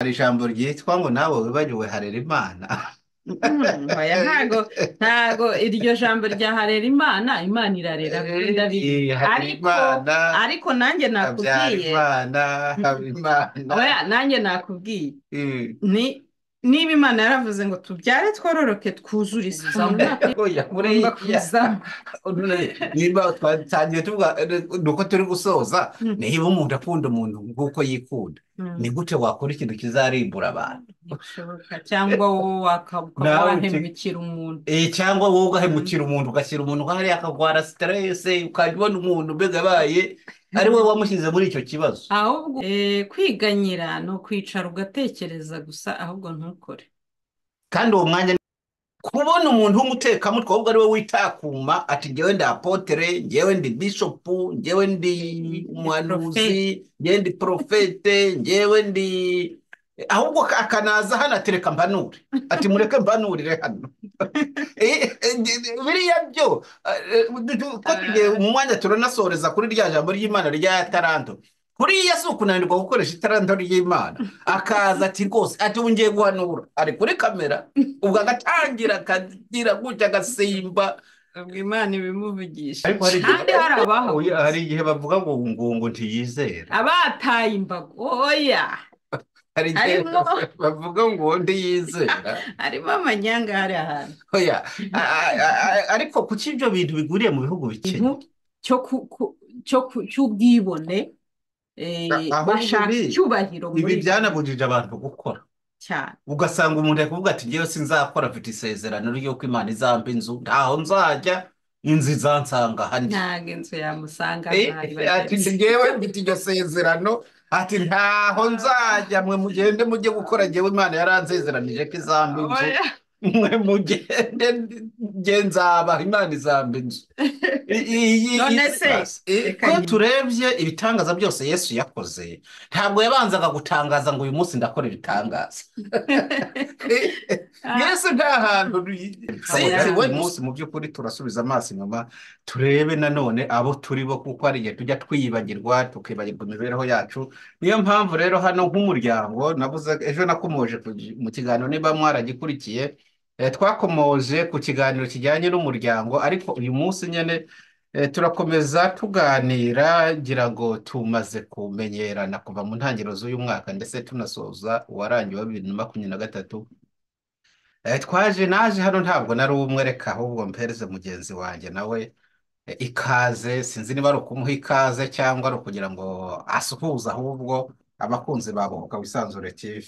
Hari ijambo ryitwa ngo nawe wibagiwe harera Imana. Oya, ntago iryo jambo rya harera Imana, Imana irarera ndabizi. Harera Ariko Imana, ariko nanjye habyara nakubwiye, Imana, haba Imana. Oya, nanjye nakubwiye ni niba Imana yaravuze ngo tubyare twororoke twuzure isi, Oya, ugomba buriya kuzamo. Niba twatangiye tuvuga nuko turi gusoza, niba umuntu akunda umuntu nk'uko yikunda, ni gute wakora ikintu kizarimbura abantu? Ntibishoboka. Cyangwa wowe ukaba Nawe wahemukira umuntu. Cyangwa wowe ugahemukira umuntu, ugashyira umuntu hariya akagwara stress, ukajya ubona umuntu mbega abaye ari wowe wamushyize muri icyo kibazo. Ahubwo kwiganyira ni ukwicara ugatekereza gusa, ahubwo ntukore. Kandi uwo mwanya kubona umuntu w'umutekamutwe ahubwo ari we witakuma ati njyewe ndi apotere, njyewe ndi bishopu, njyewe ndi umuhanuzi, njyewe ndi profete, njyewe ndi, ahubwo akanaza hano atereka mpanure, ati mureke mpanurire hano. Biriya byo ko tugiye mu mwanya turanasoreza kuri rya jambo ry'Imana rya taranto. Kuriya si ukunanirwa gukoresha itaranto ry'Imana, akaza ati rwose ati ubu ngiye guhanura, ari kuri kamera, ubwo agatangira akagira gutya agasimba. Ubwo Imana ibimuvugisha. Ariko hari igihe Kandi hari abahagurutse. Hari igihe bavuga ngo ngo ntiyizera. Abataye imbago, oya. Hari igihe bavuga ngo ntiyizera. Harimo amanyanga hari ahantu. Oya, ariko kuki ibyo bintu biguriye mu bihugu bikennye? Cy'ubwibone. Ahubwo Bashaka icyubahiro ibi muri byanabujije abantu gukora cyane. Ugasanga umuntu ari kuvuga ati njyewe sinzakora, mfite isezerano ry'uko Imana izampa inzu, ntaho nzajya, inzu izansanga hano. Ntabwo inzu yamusanga ahari Ati bagenzi. njyewe mfite iryo sezerano, ati ntaho nzajya, mwe mugende mujye gukora, njyewe Imana yaransezeranije ko izampa inzu, mwe mugende njye nzabaha, Imana izampa inzu. None se, reka Ko nyine. turebye ibitangaza byose Yesu yakoze, ntabwo yabanzaga gutangaza ngo uyu munsi ndakora ibitangaza. Yesu nta hantu sinzi we. Uyu munsi mu by'ukuri turasubiza amaso inyuma turebe nanone abo turi bo, kuko hari igihe tujya twibagirwa, tukibagirwa imibereho yacu. Niyo mpamvu rero hano nk'umuryango nabuze ejo nakomoje mu kiganiro, niba mwaragikurikiye, twakomoje ku kiganiro kijyanye n'umuryango, ariko uyu munsi nyine turakomeza tuganira, ngira ngo tumaze kumenyerana kuva mu ntangiriro z'uyu mwaka, ndetse tunasoza uwarangiye wa 2023. Twaje naje hano ntabwo nari umwe, reka ahubwo mpereze mugenzi wanjye nawe ikaze. Sinzi niba ari ukumuha ikaze cyangwa ari ukugira ngo asuhuze ahubwo abakunzi ba Bohoka Wisanzure TV.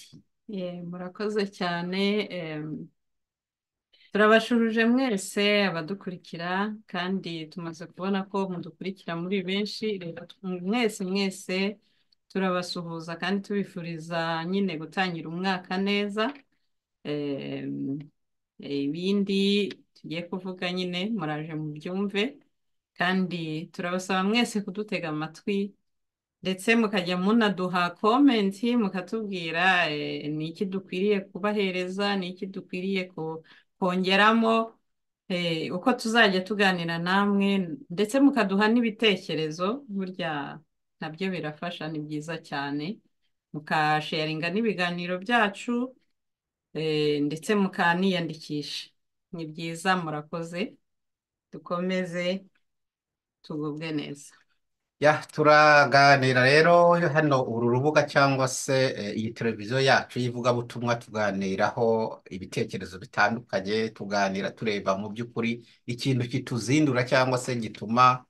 Murakoze cyane. Turabashuruje mwese abadukurikira, kandi tumaze kubona ko mudukurikira muri benshi. Rero mwese mwese turabasuhuza kandi tubifuriza nyine gutangira umwaka neza. Ibindi tugiye kuvuga nyine muraje mubyumve, kandi turabasaba mwese kudutega amatwi, ndetse mukajya munaduha comment, mukatubwira ni iki dukwiriye kubahereza, ni iki dukwiriye kongeramo, uko tuzajya tuganira namwe, ndetse mukaduha n'ibitekerezo, burya nabyo birafasha, ni byiza cyane, mukasharinga n'ibiganiro byacu, ndetse mukaniyandikisha. Ni byiza, murakoze, dukomeze tugubwe neza. Ya, turaganira rero hano uru rubuga cyangwa se iyi televiziyo yacu y'ivugabutumwa, tuganiraho ibitekerezo bitandukanye, tuganira tureba mu by'ukuri ikintu kituzindura cyangwa se gituma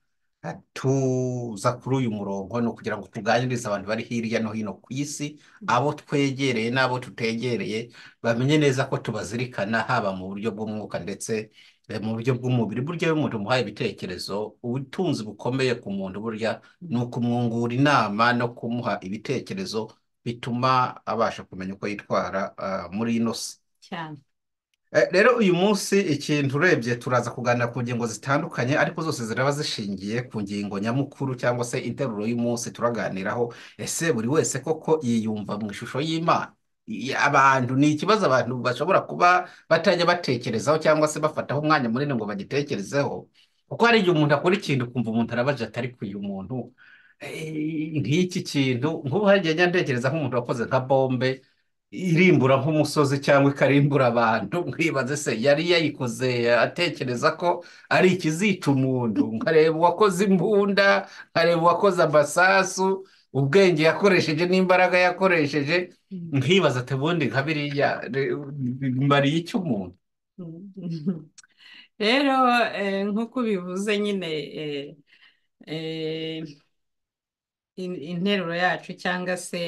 tuza kuri uyu murongo, ni ukugira ngo tuganirize abantu bari hirya no hino ku isi, abo twegereye n'abo tutegereye, bamenye neza ko tubazirikana, haba mu buryo bw'umwuka ndetse mu buryo bw'umubiri. Burya iyo umuntu umuhaye ibitekerezo, ubutunzi bukomeye ku muntu burya ni ukumwungura inama no kumuha ibitekerezo bituma abasha kumenya uko yitwara muri ino si. Cyane. Rero uyu munsi ikintu urebye turaza kuganira ku ngingo zitandukanye, ariko zose ziraba zishingiye ku ngingo nyamukuru cyangwa se interuro y'umunsi turaganiraho. Ese buri wese koko yiyumva mu ishusho y'Imana? Abantu ni ikibazo abantu bashobora kuba batajya batekerezaho cyangwa se bafataho umwanya munini ngo bagitekerezeho, kuko hari igihe umuntu akora ikintu ukumva umuntu arabaje ati ariko uyu muntu nk'iki kintu, nk'ubu hari igihe njya ntekereza nk'umuntu wakoze nka bombe. irimbura nk'umusozi cyangwa ikarimbura abantu, nkibaze se yari yayikoze atekereza ko ari ikizica umuntu, nkareba uwakoze imbunda, nkareba uwakoze amasasu, ubwenge yakoresheje n'imbaraga yakoresheje, nkibaza ati ubundi nka biriya bimariye iki umuntu? Rero nk'uko ubivuze nyine, eh, interuro yacu cyangwa se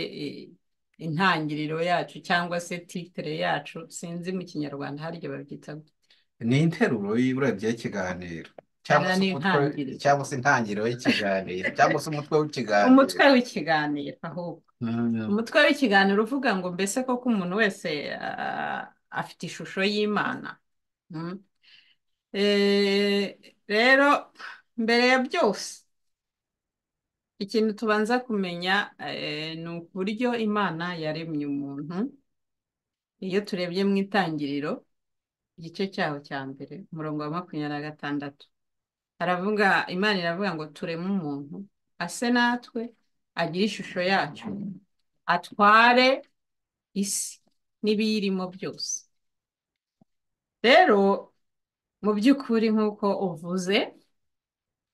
intangiriro yacu cyangwa se titire yacu, sinzi mu Kinyarwanda harya babyita gute? Ni interuro urebye y'ikiganiro cyangwa se Ni umutwe, intangiriro. cyangwa se intangiriro y'ikiganiro cyangwa se umutwe w'ikiganiro. Umutwe w'ikiganiro ahubwo. Umutwe w'ikiganiro uvuga ngo mbese koko umuntu wese afite ishusho y'Imana. Rero mbere ya byose ikintu tubanza kumenya ni uburyo Imana yaremye umuntu. Iyo turebye mu itangiriro igice cyaho cya mbere umurongo wa 26, haravuga, Imana iravuga ngo tureme umuntu ase natwe, agire ishusho yacu, atware isi n'ibiyirimo byose. Rero mu by'ukuri nk'uko uvuze,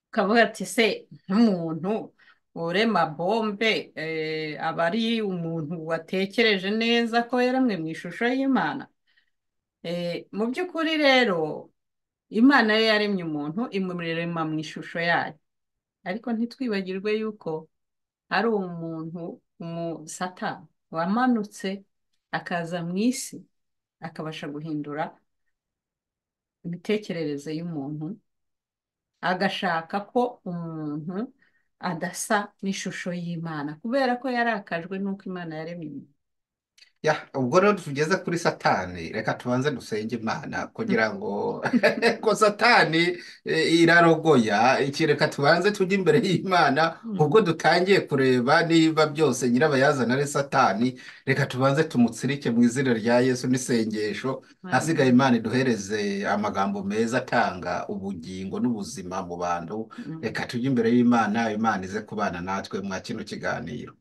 ukavuga ati se nk'umuntu urema bombe, aba ari umuntu watekereje neza ko yaremwe mu ishusho y'Imana. Mu by'ukuri rero Imana yo yaremye umuntu imurema mu ishusho yayo, ariko ntitwibagirwe yuko ari umuntu Satani wamanutse akaza mu isi akabasha guhindura imitekerereze y'umuntu, agashaka ko umuntu adasa n'ishusho y'Imana kubera ko yarakajwe n'uko Imana yaremye umuntu. Ya, ubwo rero tugeze kuri Satani, reka tubanze dusenge Imana kugira ngo ko Satani irarogoya, iki reka tubanze tujye imbere y'Imana ubwo dutangiye kureba niba byose nyirabayazana ari Satani, reka tubanze tumutsirike mu izina rya Yesu n'isengesho, hasigaye Imana iduhereze amagambo meza atanga ubugingo n'ubuzima mu bantu. Reka tujye imbere y'Imana, Imana ize kubana natwe mwa kino kiganiro.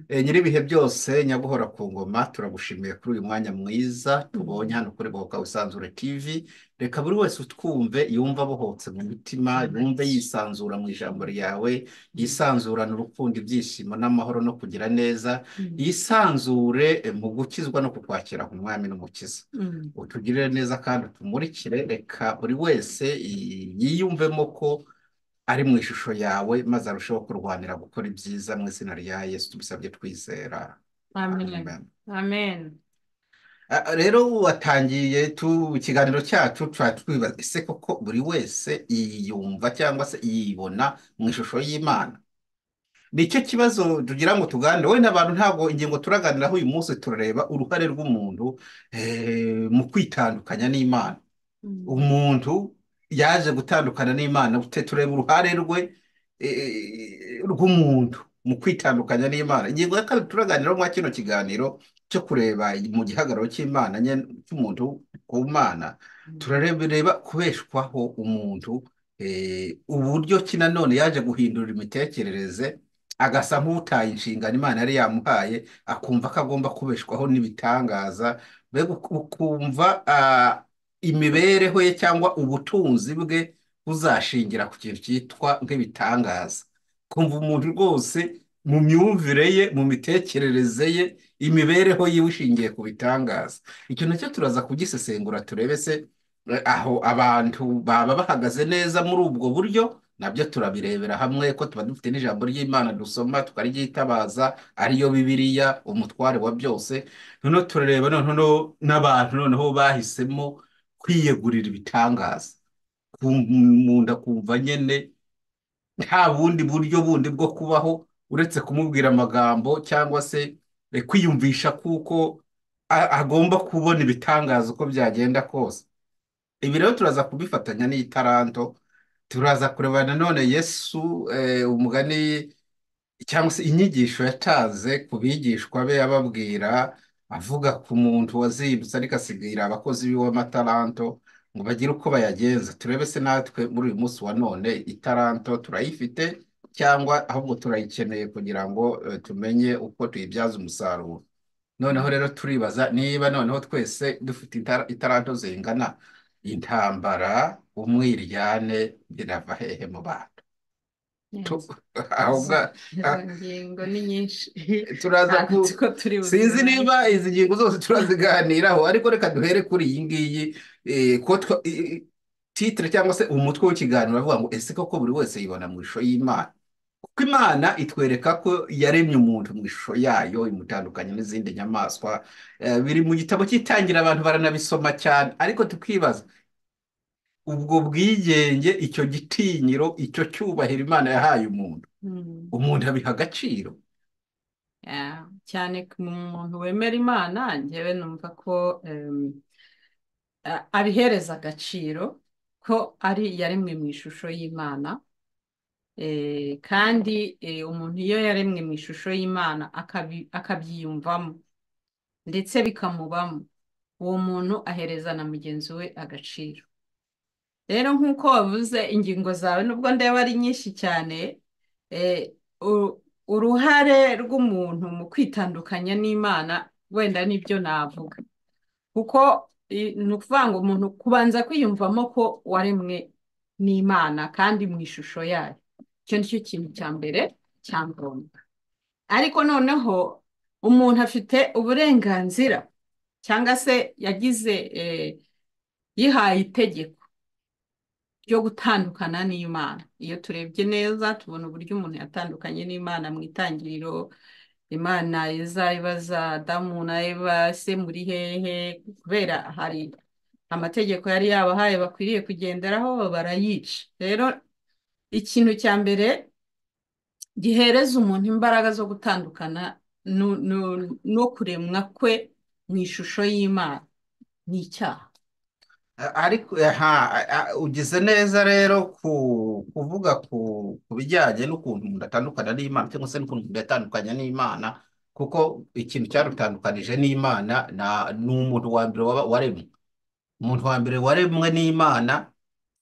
Nyir'ibihe byose, nyaguhora ku ngoma, turagushimiye kuri uyu mwanya mwiza tubonye hano kuri Bohoka Wisanzure TV. Reka buri wese utwumve yumve abohotse mu mutima, yumve yisanzura mu ijambo ryawe, yisanzurane urukundo, ibyishimo n'amahoro no kugira neza, yisanzure mu gukizwa no kukwakira nk'umwami n'umukiza. Utugirire neza kandi utumurikire, reka buri wese yiyumvemo ko ari mu ishusho yawe, maze arusheho kurwanira gukora ibyiza mu izina rya Yesu tubisabye twizera. Amen. Amen. Amen. Rero watangiye ikiganiro cyacu twibaza ese koko buri wese yiyumva cyangwa se yibona mu ishusho y'Imana? Nicyo kibazo tugira ngo tuganire. Wenda abantu ntabwo ingingo turaganiraho uyu munsi, turareba uruhare rw'umuntu mu kwitandukanya n'Imana. Umuntu yaje gutandukana n'Imana, tureba uruhare rwe rw'umuntu mu kwitandukanya n'Imana. Ingingo ya kabiri turaganiraho mwa kino kiganiro cyo kureba mu gihagararo cy'Imana cy'umuntu ku Mana, turareba kubeshwaho umuntu, uburyo ki nanone yaje guhindura imitekerereze, agasa nk'utaye inshingano Imana yari yamuhaye, akumva ko agomba kubeshwaho n'ibitangaza, mbega ukumva imibereho ye cyangwa ubutunzi bwe buzashingira ku kintu cyitwa nk'ibitangaza. Kumva umuntu rwose mu myumvire ye, mu mitekerereze ye, imibereho yiwe ishingiye ku bitangaza. Icyo nacyo turaza kugisesengura turebe se aho abantu baba bahagaze neza muri ubwo buryo, nabyo turabirebera hamwe ko tuba dufite n'ijambo ry'Imana dusoma tukaryitabaza, ariyo Bibiliya umutware wa byose. Noneho turareba noneho n'abantu noneho bahisemo kwiyegurira ibitangaza, kumunda kumva nyene nta bundi buryo bundi bwo kubaho uretse kumubwira amagambo cyangwa se kwiyumvisha kuko agomba kubona ibitangaza uko byagenda kose. Ibi rero turaza kubifatanya n'itaranto, turaza kureba nanone Yesu umugani cyangwa se inyigisho yatanze ku bigishwa be, ababwira avuga ku muntu wazindutse ariko asigira abakozi biwe amataranto ngo bagire uko bayagenza. Turebe se natwe muri uyu munsi wa none itaranto turayifite cyangwa ahubwo turayikeneye kugira ngo tumenye uko tuyibyaza umusaruro. Noneho rero turibaza niba noneho twese dufite itaranto zingana, intambara, umwiryane birava hehe mu bantu? Yes. Ahubwo Izo ngingo ni nyinshi, turaza ntabwo ku nzi ko turi sinzi buzirangize. niba izi ngingo zose turaziganiraho, ariko reka duhere kuri iyi ngiyi, ko titre cyangwa se umutwe w'ikiganiro uravuga ngo ese koko buri wese yibona mu ishusho y'Imana? Kuko Imana itwereka ko yaremye umuntu mu ishusho yayo, imutandukanya n'izindi nyamaswa. Biri mu gitabo cy'Itangira, abantu baranabisoma cyane, ariko tukibaza ubwo bwigenge, icyo gitinyiro, icyo cyubahiro Imana yahaye umuntu, umuntu abiha agaciro. Yeah, cyane ku muntu wemera Imana, njyewe numva ko abihereza agaciro ko ari yaremwe mu ishusho y'Imana. Kandi umuntu iyo yaremwe mu ishusho y'Imana akabyiyumvamo ndetse bikamubamo, uwo muntu ahereza na mugenzi we agaciro. Rero nk'uko wavuze ingingo zawe, nubwo ndeba ari nyinshi cyane, uruhare rw'umuntu mu kwitandukanya n'Imana wenda nibyo navuga, kuko ni ukuvuga ngo umuntu kubanza kwiyumvamo ko waremwe n'Imana kandi mu ishusho yayo, icyo ni cyo kintu cya mbere cya ngombwa. Ariko noneho umuntu afite uburenganzira cyangwa se yagize yihaye itegeko ryo gutandukana n'Imana. Iyo turebye neza tubona uburyo umuntu yatandukanye n'Imana mu itangiriro. Imana iza ibaza Adamu na Eva, se muri hehe? Kubera hari amategeko yari yabahaye bakwiriye kugenderaho, barayica. Rero ikintu cya mbere gihereza umuntu imbaraga zo gutandukana no kuremwa kwe mu ishusho y'Imana ni icyaha. Ariko ugize neza rero kuvuga ku bijyanye n'ukuntu umuntu atandukana n'Imana, cyangwa se n'ukuntu umuntu yatandukanye n'Imana, kuko ikintu cyarutandukanije n'Imana ni umuntu wa mbere waremwe. Umuntu wa mbere waremwe n'Imana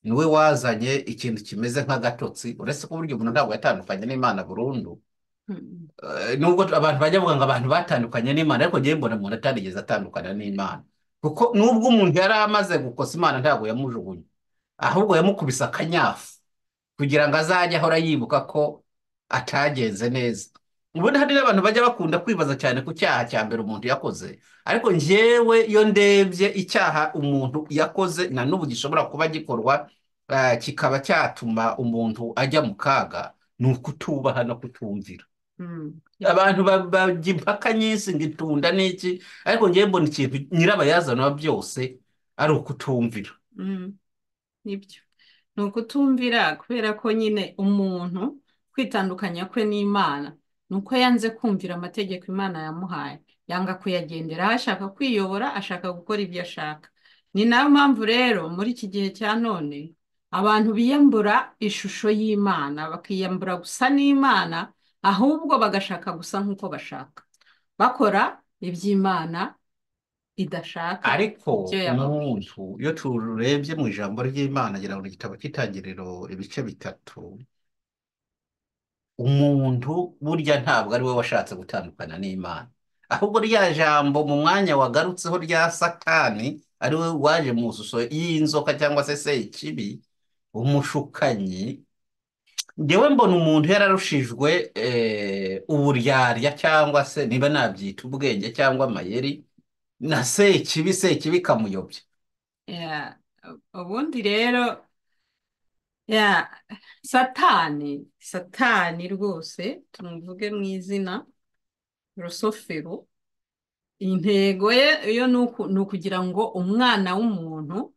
niwe wazanye ikintu kimeze nk'agatotsi, uretse ko burya umuntu ntabwo yatandukanye n'Imana burundu. Nubwo abantu bajya bavuga ngo abantu batandukanye n'Imana, ariko njyewe mbona umuntu atarigeze atandukana n'Imana, kuko nubwo umuntu yari amaze gukosa Imana ntabwo yamujugunye, ahubwo yamukubise akanyafu kugira ngo azajye ahora yibuka ko atagenze neza. Ubundi hari n'abantu bajya bakunda kwibaza cyane ku cyaha cya mbere umuntu yakoze, ariko njyewe iyo ndebye icyaha umuntu yakoze na n'ubu gishobora kuba gikorwa, kikaba cyatuma umuntu ajya mu kaga, ni ukutubaha no kutumvira. Abantu bajya impaka nyinshi ngo itunda n'iki, ariko njyewe mbona ikintu nyirabayazana wa byose ari ukutumvira. Nibyo, ni ukutumvira, kubera ko nyine umuntu kwitandukanya kwe n'Imana ni uko yanze kumvira amategeko Imana yamuhaye, yanga kuyagenderaho, ashaka kwiyobora, ashaka gukora ibyo ashaka. Ni nayo mpamvu rero muri iki gihe cya none abantu biyambura ishusho y'Imana, bakiyambura gusa n'Imana, ahubwo bagashaka gusa nk'uko bashaka, bakora iby'Imana idashaka, Ariko ibyo yababwiye. umuntu iyo turebye mu ijambo ry'Imana, ngira ngo ni igitabo cy'Itangiriro ibice 3, umuntu burya ntabwo ari we washatse gutandukana n'Imana, ahubwo rya jambo mu mwanya wagarutseho rya Satani, ari we waje mu ishusho y'inzoka cyangwa se Sekibi, umushukanyi. Njyewe mbona umuntu yararushijwe uburyarya, cyangwa se niba nabyita ubwenge cyangwa amayeri na Sekibi, Sekibi ikamuyobya. Yeah, ubundi rero Satani rwose tumuvuge mu izina Rusofero, intego ye yo ni ukugira ngo umwana w'umuntu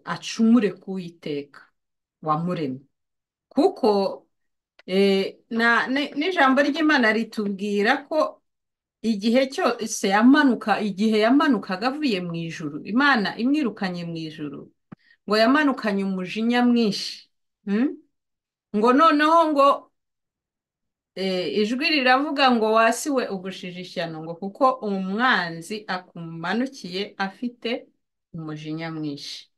acumure ku Uwiteka wamuremye, kuko n'ijambo ry'Imana ritubwira ko igihe cyose yamanuka, igihe yamanukaga avuye mu ijuru, Imana imwirukanye mu ijuru, ngo yamanukanye umujinya mwinshi, ngo noneho ngo ijwi riravuga ngo wasiwe ugushije ishyano, ngo kuko umwanzi akumanukiye afite umujinya mwinshi.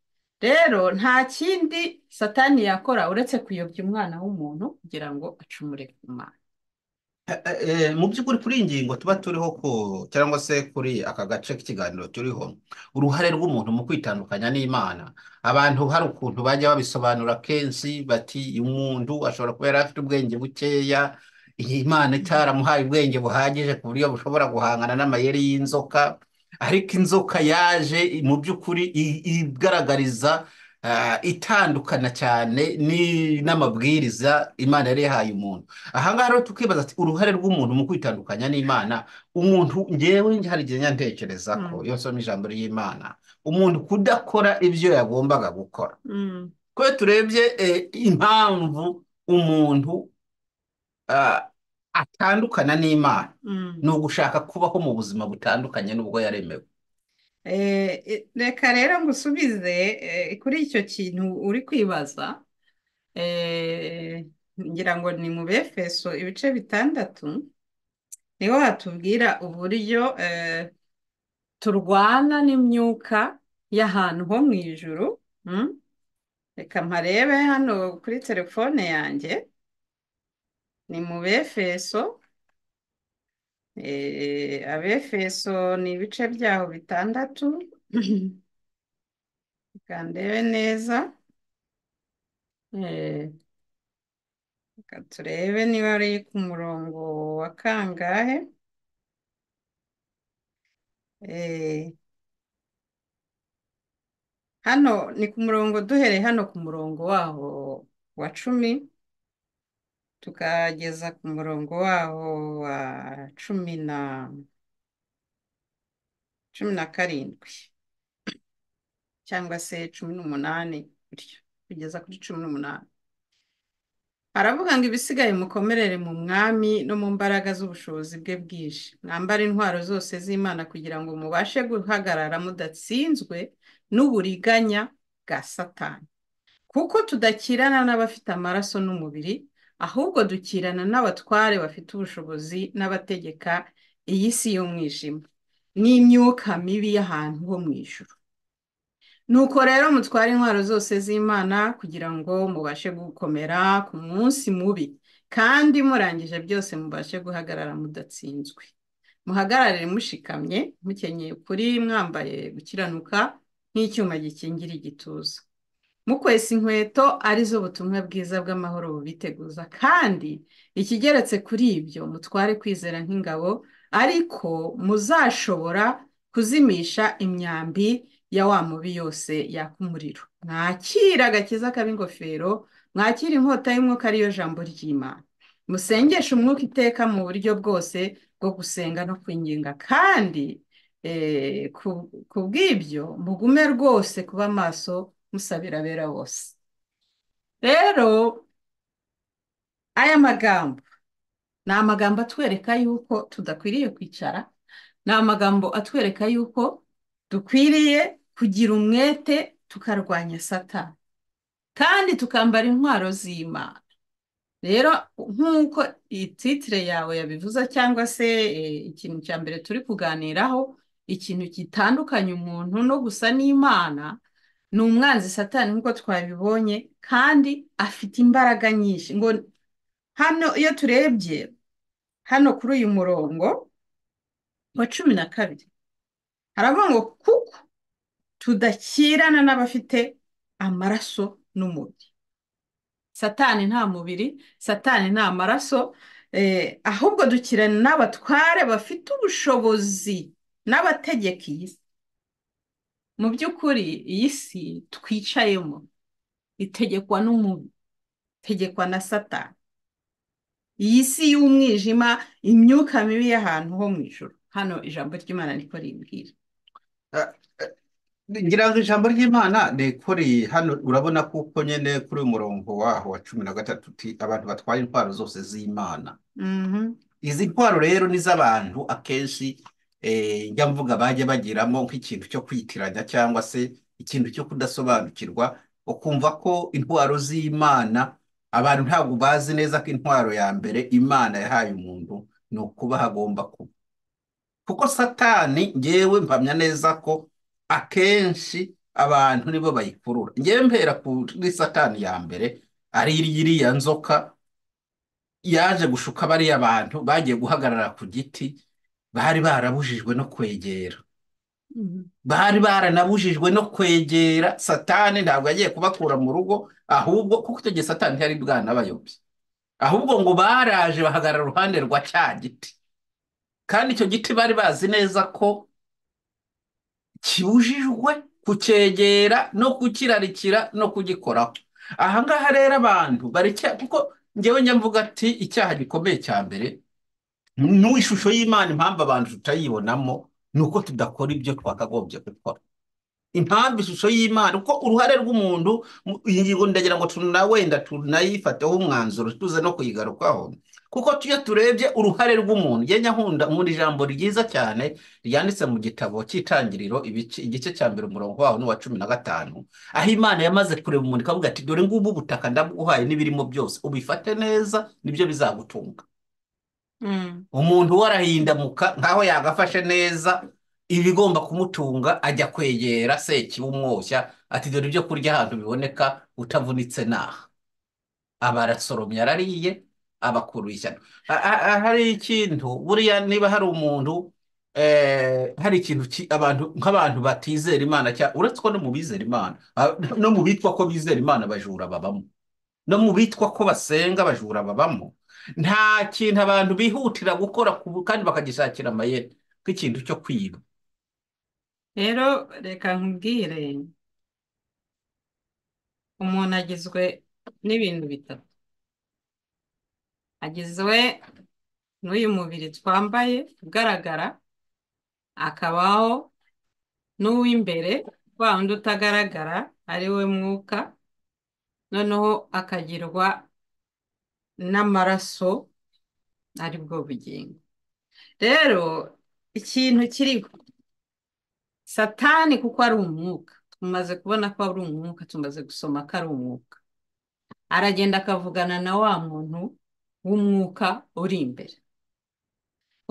Rero nta kindi Satani yakora uretse kuyobya umwana w'umuntu kugira ngo acumure ku Mana. Mu by'ukuri kuri iyi ngingo tuba turiho ku cyangwa se kuri aka gace k'ikiganiro turiho, uruhare rw'umuntu mu kwitandukanya n'Imana. Abantu hari ukuntu bajya babisobanura kenshi bati umuntu ashobora kuba yari afite ubwenge bukeya, Imana itaramuhaye ubwenge buhagije ku buryo bushobora guhangana n'amayeri y'inzoka, ariko inzoka yaje mu by'ukuri igaragariza itandukana cyane n'amabwiriza Imana yari yahaye umuntu. Aha ngaha rero tukibaza ati uruhare rw'umuntu mu kwitandukanya n'Imana, umuntu ngewe hari igihe njya ntekereza ko iyo nsoma ijambo ry'Imana, umuntu kudakora ibyo yagombaga gukora. Ko iyo turebye impamvu umuntu atandukana n'Imana, ni ugushaka kubaho mu buzima butandukanye n'ubwo yaremewe. Reka rero ngusubize kuri icyo kintu uri kwibaza. Ngira ngo ni mu Befeso ibice 6 niho hatubwira uburyo turwana n'imyuka y'ahantu ho mu ijuru. Reka mparebe hano kuri telefone yanjye, ni mu Befeso. Abefeso ni ibice byaho 6. Reka ndebe neza. Reka turebe niba ari ku murongo wa kangahe. Hano ni ku murongo, duhereye hano ku murongo waho wa 10 tukageza ku murongo waho wa 17 cyangwa se 18 gutyo kugeza kuri 18. Haravuga ngo ibisigaye mukomerere mu Mwami no mu mbaraga z'ubushobozi bwe bwinshi, mwambare intwaro zose z'Imana kugira ngo mubashe guhagarara mudatsinzwe n'uburiganya bwa Satani. Kuko tudakirana n'abafite amaraso n'umubiri, ahubwo dukirana n'abatware bafite ubushobozi n'abategeka iyi si y'umwijima n'imyuka mibi y'ahantu ho mu ijuru. Nuko rero mutware intwaro zose z'Imana kugira ngo mubashe gukomera ku munsi mubi, kandi murangije byose mubashe guhagarara mudatsinzwe. Muhagarare mushikamye, mukenyeye ukuri, mwambaye gukiranuka nk'icyuma gikingira igituza. Mukwesa inkweto arizo butumwa bwiza bw'amahoro bubiteguza, kandi ikigeretse kuri ibyo mutware kwizera nk'ingabo, ariko muzashobora kuzimisha imyambi ya wa mubi yose yaka umuriro. Mwakira agakiza k'ab'ingofero, mwakira inkota y'umwuka ariyo jambo ry'Imana. Musengeshe umwuka iteka mu buryo bwose bwo gusenga no kwinginga, kandi ku bw'ibyo mugume rwose kuba maso musabira abera bose. Rero aya magambo ni amagambo atwereka yuko tudakwiriye kwicara, ni amagambo atwereka yuko dukwiriye kugira umwete tukarwanya Satani, kandi tukambara intwaro z'Imana. Rero nk'uko iyi titire yawe yabivuze, cyangwa se ikintu cya mbere turi kuganiraho, ikintu gitandukanya umuntu no gusa n'Imana ni umwanzi Satani, nk'uko twabibonye, kandi afite imbaraga nyinshi. Ngo hano iyo turebye hano kuri uyu murongo wa 12 haravuga ngo kuko tudakirana n'abafite amaraso n'umubiri. Satani nta mubiri, Satani nta maraso, ahubwo dukirana n'abatware bafite ubushobozi n'abategeka iyi si. Mu by'ukuri iyi si twicayemo itegekwa n'umubi, itegekwa na Satani. Iyi si y'umwijima, imyuka mibi y'ahantu ho mu ijuru. Hano ijambo ry'Imana niko rimbwira. Ngira ngo ijambo ry'Imana rikori hano, urabona kuko nyene kuri uyu murongo waho wa 13 uti abantu batwaye intwaro zose z'Imana. Izi ntwaro rero ni z'abantu akenshi njya mvuga bajya bagiramo nk'ikintu cyo kwitiranya cyangwa se ikintu cyo kudasobanukirwa, ukumva ko intwaro z'Imana abantu ntabwo bazi neza ko intwaro ya mbere Imana yahaye umuntu ni ukuba hagomba kuba. Kuko Satani ngewe mpamya neza ko akenshi abantu nibo bayikurura. Ngewe mpera kuri Satani ya mbere ari iriya nzoka Yaje gushuka bariya bantu bagiye guhagarara ku giti bari barabujijwe no kwegera. Bari baranabujijwe no kwegera. Satani ntabwo yagiye kubakura mu rugo, ahubwo kuko icyo gihe Satani ntiyari bwanabayobye, ahubwo ngo baraje bahagarara uruhande rwa cya giti, kandi icyo giti bari bazi neza ko kibujijwe kucyegera no kukirarikira no kugikoraho. Aha ngaha rero abantu baricya, kuko njyewe njya mvuga ati icyaha gikomeye cya mbere ni ishusho y'Imana. Impamvu abantu tutayibonamo ni uko tudakora ibyo twakagombye gukora. Impamvu ishusho y'Imana, uko uruhare rw'umuntu, iyi ngingo ndagira ngo tuna wenda tunayifateho umwanzuro tuze no kuyigarukaho, kuko iyo turebye uruhare rw'umuntu, njye nkunda ijambo ryiza cyane ryanditse mu gitabo cy'Itangiriro, igice cya mbere umurongo waho ni uwa 15, aho Imana yamaze kureba umuntu ikavuga ati dore ngubu ubutaka ndabuguhaye n'ibirimo byose, ubifate neza nibyo bizagutunga. Umuntu we arahindamuka nkaho yagafashe neza ibigomba kumutunga, ajya kwegera sekibi umwoshya ati dore ibyo kurya ahantu biboneka utavunitse naha. Aba arasoromye arariye, abakuruye ishyano. Hari ikintu buriya, niba hari umuntu hari ikintu abantu nk'abantu batizera Imana, uretse ko no mu bizera Imana, no mu bitwa ko bizera Imana abajura babamo, no mu bitwa ko basenga abajura babamo. Nta kintu abantu bihutira gukora kandi bakagishakira amayeri nk'ikintu cyo kwiba. Rero reka nkubwire, umuntu agizwe n'ibintu bitatu. Agizwe n'uyu mubiri twambaye ugaragara, akabaho n'uw'imbere wa wundi utagaragara ari we mwuka, noneho akagirwa n'amaraso ari bwo bugingo. Rero ikintu kiriho, Satani kuko ari umwuka, tumaze kubona ko ari umwuka, tumaze gusoma ko ari umwuka, aragenda akavugana na wa muntu w'umwuka uri imbere.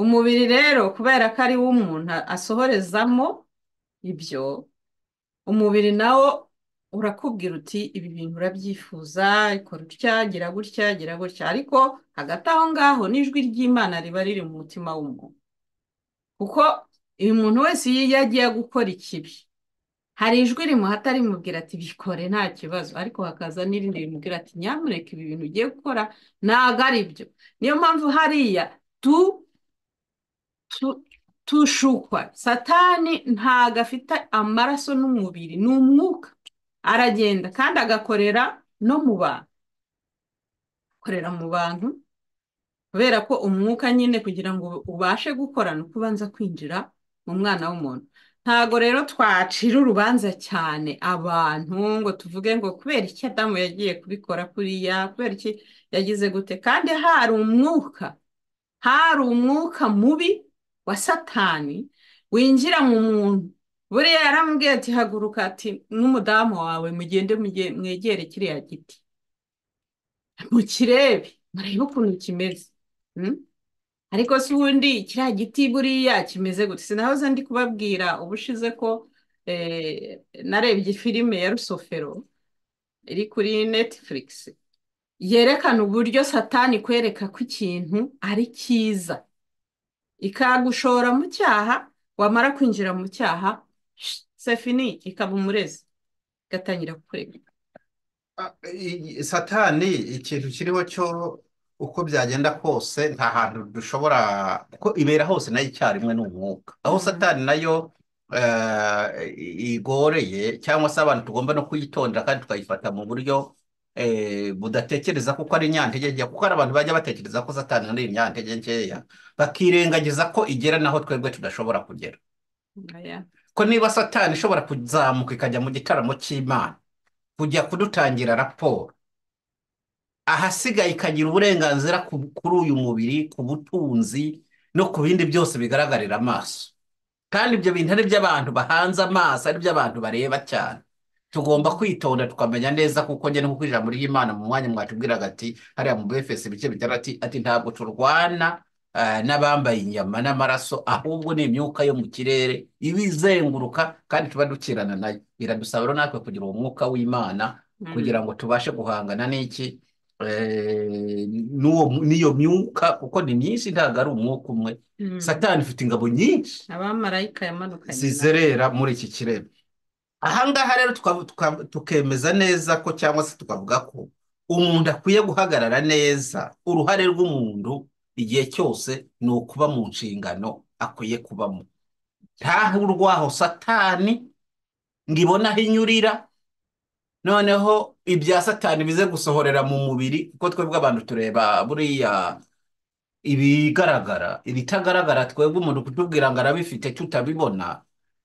Umubiri rero kubera ko ari w'umuntu asohorezamo ibyo, umubiri nawo urakubwira uti ibi bintu urabyifuza, ikora utya, gira gutya, gira gutya. Ariko hagati aho ngaho n'ijwi ry'Imana riba riri mu mutima w'umuntu, kuko uyu muntu wese iyo agiye gukora ikibi hari ijwi rimuhata rimubwira ati bikore nta kibazo, ariko hakaza n'irindi rimubwira ati nyamuneka ibi bintu ugiye gukora ntabwo ari byo. Niyo mpamvu hariya tushukwa. Satani ntabwo afite amaraso n'umubiri, ni umwuka. Aragenda kandi agakorera no mu bantu, akorera mu bantu kubera ko umwuka nyine kugira ngo ubashe gukora ni uko ubanza kwinjira mu mwana w'umuntu. Ntago rero twacira urubanza cyane abantu ngo tuvuge ngo kubera iki Adamu yagiye kubikora kuriya, kubera iki yagize gute, kandi hari umwuka, hari umwuka mubi wa Satani winjira mu muntu. Buriya yaramubwiye ati haguruka, ati n'umudamu wawe mugende mwegere kiriya giti mukirebe murebe ukuntu kimeze. Ariko se ubundi kiriya giti buriya kimeze gute? Sinahoze ndi kubabwira ubushize ko narebye filime ya Rusofero iri kuri Netflix, yerekana uburyo Satani kwereka ko ikintu ari cyiza, ikagushora mu cyaha, wamara kwinjira mu cyaha c'est fini, ikaba umurezi, igatangira kukurega. Satani ikintu kiriho cyo uko byagenda kose nta hantu dushobora, kuko ibera hose nayo icyarimwe ni umwuka. Aho Satani nayo igoreye, cyangwa se abantu tugomba no kuyitondera kandi tukayifata mu buryo budatekereza kuko ari inyantege nkeya, kuko hari abantu bajya batekereza ko Satani ari inyantege nkeya, bakirengagiza ko igera naho twebwe tudashobora kugera. Ko niba Satani ishobora kuzamuka ikajya mu gitaramo cy'Imana kujya kudutangira raporo, ahasigaye ikagira uburenganzira kuri uyu mubiri, ku butunzi no ku bindi byose bigaragarira amaso. Kandi ibyo bintu ari iby'abantu bahanze amaso, ari iby'abantu bareba cyane. Tugomba kwitonda tukamenya neza, kuko njye nkuko ijambo ry'Imana mu mwanya mwatubwiraga ati hariya mu Efeso ibice bitandatu ati ntabwo turwana n'abambaye inyama n'amaraso, ahubwo ni imyuka yo mu kirere ibizenguruka kandi tuba dukirana nayo. Biradusaba rero natwe kugira uwo mwuka w'Imana kugira ngo tubashe guhangana n'iki, n'iyo myuka, kuko ni myinshi, ntabwo ari umwuka umwe. Satani ifite ingabo nyinshi abamarayika yamanukanye nabo zizerera muri iki kirere. Aha ngaha rero tukemeza neza ko, cyangwa se tukavuga ko umuntu akwiye guhagarara neza. Uruhare rw'umuntu igihe cyose ni ukuba mu nshingano akwiye kubamo, ntahe urwaho Satani ngo ibone aho inyurira, noneho ibya Satani bize gusohorera mu mubiri, kuko twebwe abantu tureba buriya ibigaragara, ibitagaragara twebwe umuntu kutubwira ngo arabifite tutabibona,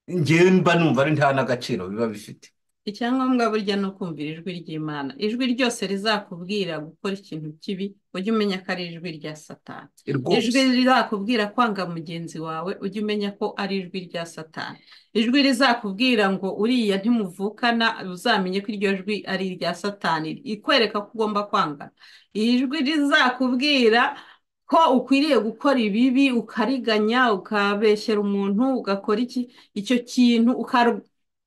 njyewe mba numva ari nta n'agaciro biba bifite. Icyangombwa burya ni ukumvira ijwi ry'Imana. Ijwi ryose rizakubwira gukora ikintu kibi, ujye umenya ko ari ijwi rya Satani. Ijwi rizakubwira kwanga mugenzi wawe, ujye umenya ko ari ijwi rya Satani. Ijwi rizakubwira ngo uriya ntimuvukana, uzamenye ko iryo jwi ari irya Satani, ikwereka ko ugomba kwangana. Ijwi rizakubwira ko ukwiriye gukora ibibi, ukariganya, ukabeshyera umuntu, ugakora iki, icyo kintu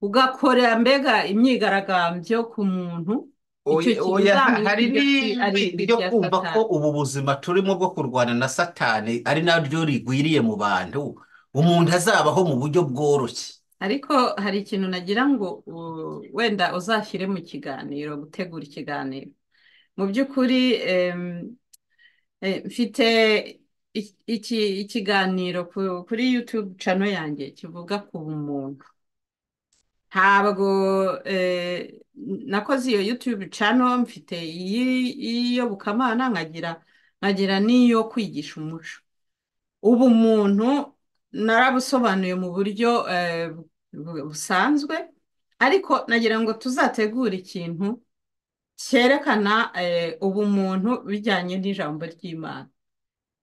ugakora mbega imyigaragambyo ku muntu, icyo kintu Oya, uzamenye ko hari iryo jwi ari n'ijwi ijwi ryo rya kumva ko Satani. ubu buzima turimo bwo kurwana na Satani ari naryo rigwiriye mu bantu, umuntu azabaho mu buryo bworoshye. Ariko hari ikintu nagira ngo wenda uzashyire mu kiganiro, gutegura ikiganiro. Mu by'ukuri mfite iki ikiganiro kuri YouTube channel yanjye kivuga ku bumuntu. Ntabwo nakoze iyo YouTube channel, mfite iy'iyobokamana, nkagira n'iyo kwigisha umuco. Ubumuntu narabusobanuye mu buryo busanzwe, ariko nagira ngo tuzategure ikintu cyerekana ubumuntu bijyanye n'ijambo ry'Imana,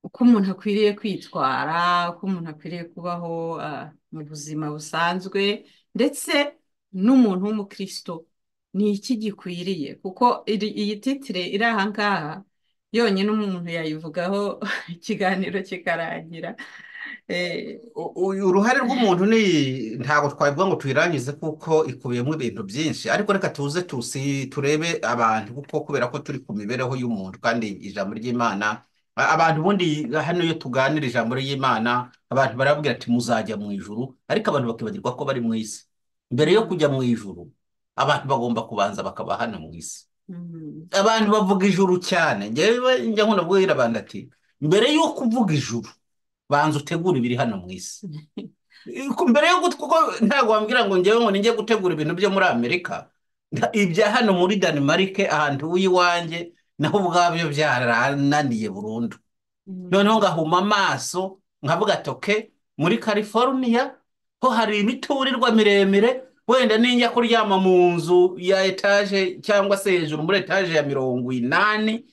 uko umuntu akwiriye kwitwara, uko umuntu akwiriye kubaho mu buzima busanzwe, ndetse n'umuntu w'umukristo ni iki gikwiriye, kuko iyi titire iri aha ngaha yonyine umuntu yayivugaho ikiganiro kikarangira. Uruhare rw'umuntu ni ntabwo twabivuga ngo tuyirangize kuko ikubiyemo ibintu byinshi, ariko reka tuze turebe abantu, kuko kubera ko turi ku mibereho y'umuntu kandi ijambo ry'Imana, abantu ubundi hano iyo tuganira ijambo ry'Imana abantu barabwira ati muzajya mu ijuru, ariko abantu bakibagirwa ko bari mu isi. Mbere yo kujya mu ijuru abantu bagomba kubanza bakaba hano mu isi. Abantu bavuga ijuru cyane, njyewe njya nkunda kubwira abantu ati mbere yo kuvuga ijuru banza utegure ibiri hano mu isi. Mbere yo kuko ntabwo wambwira ngo njyewe ngo ninjye gutegura ibintu byo muri Amerika, ibya hano muri Denmark ahantu w'iwanjye naho ubwabyo byarananiye burundu. Noneho ngahuma amaso nkavuga ati okay, muri California ho hari imiturirwa miremire, wenda ninjya kuryama mu nzu ya etaje cyangwa se hejuru muri etaje ya 80,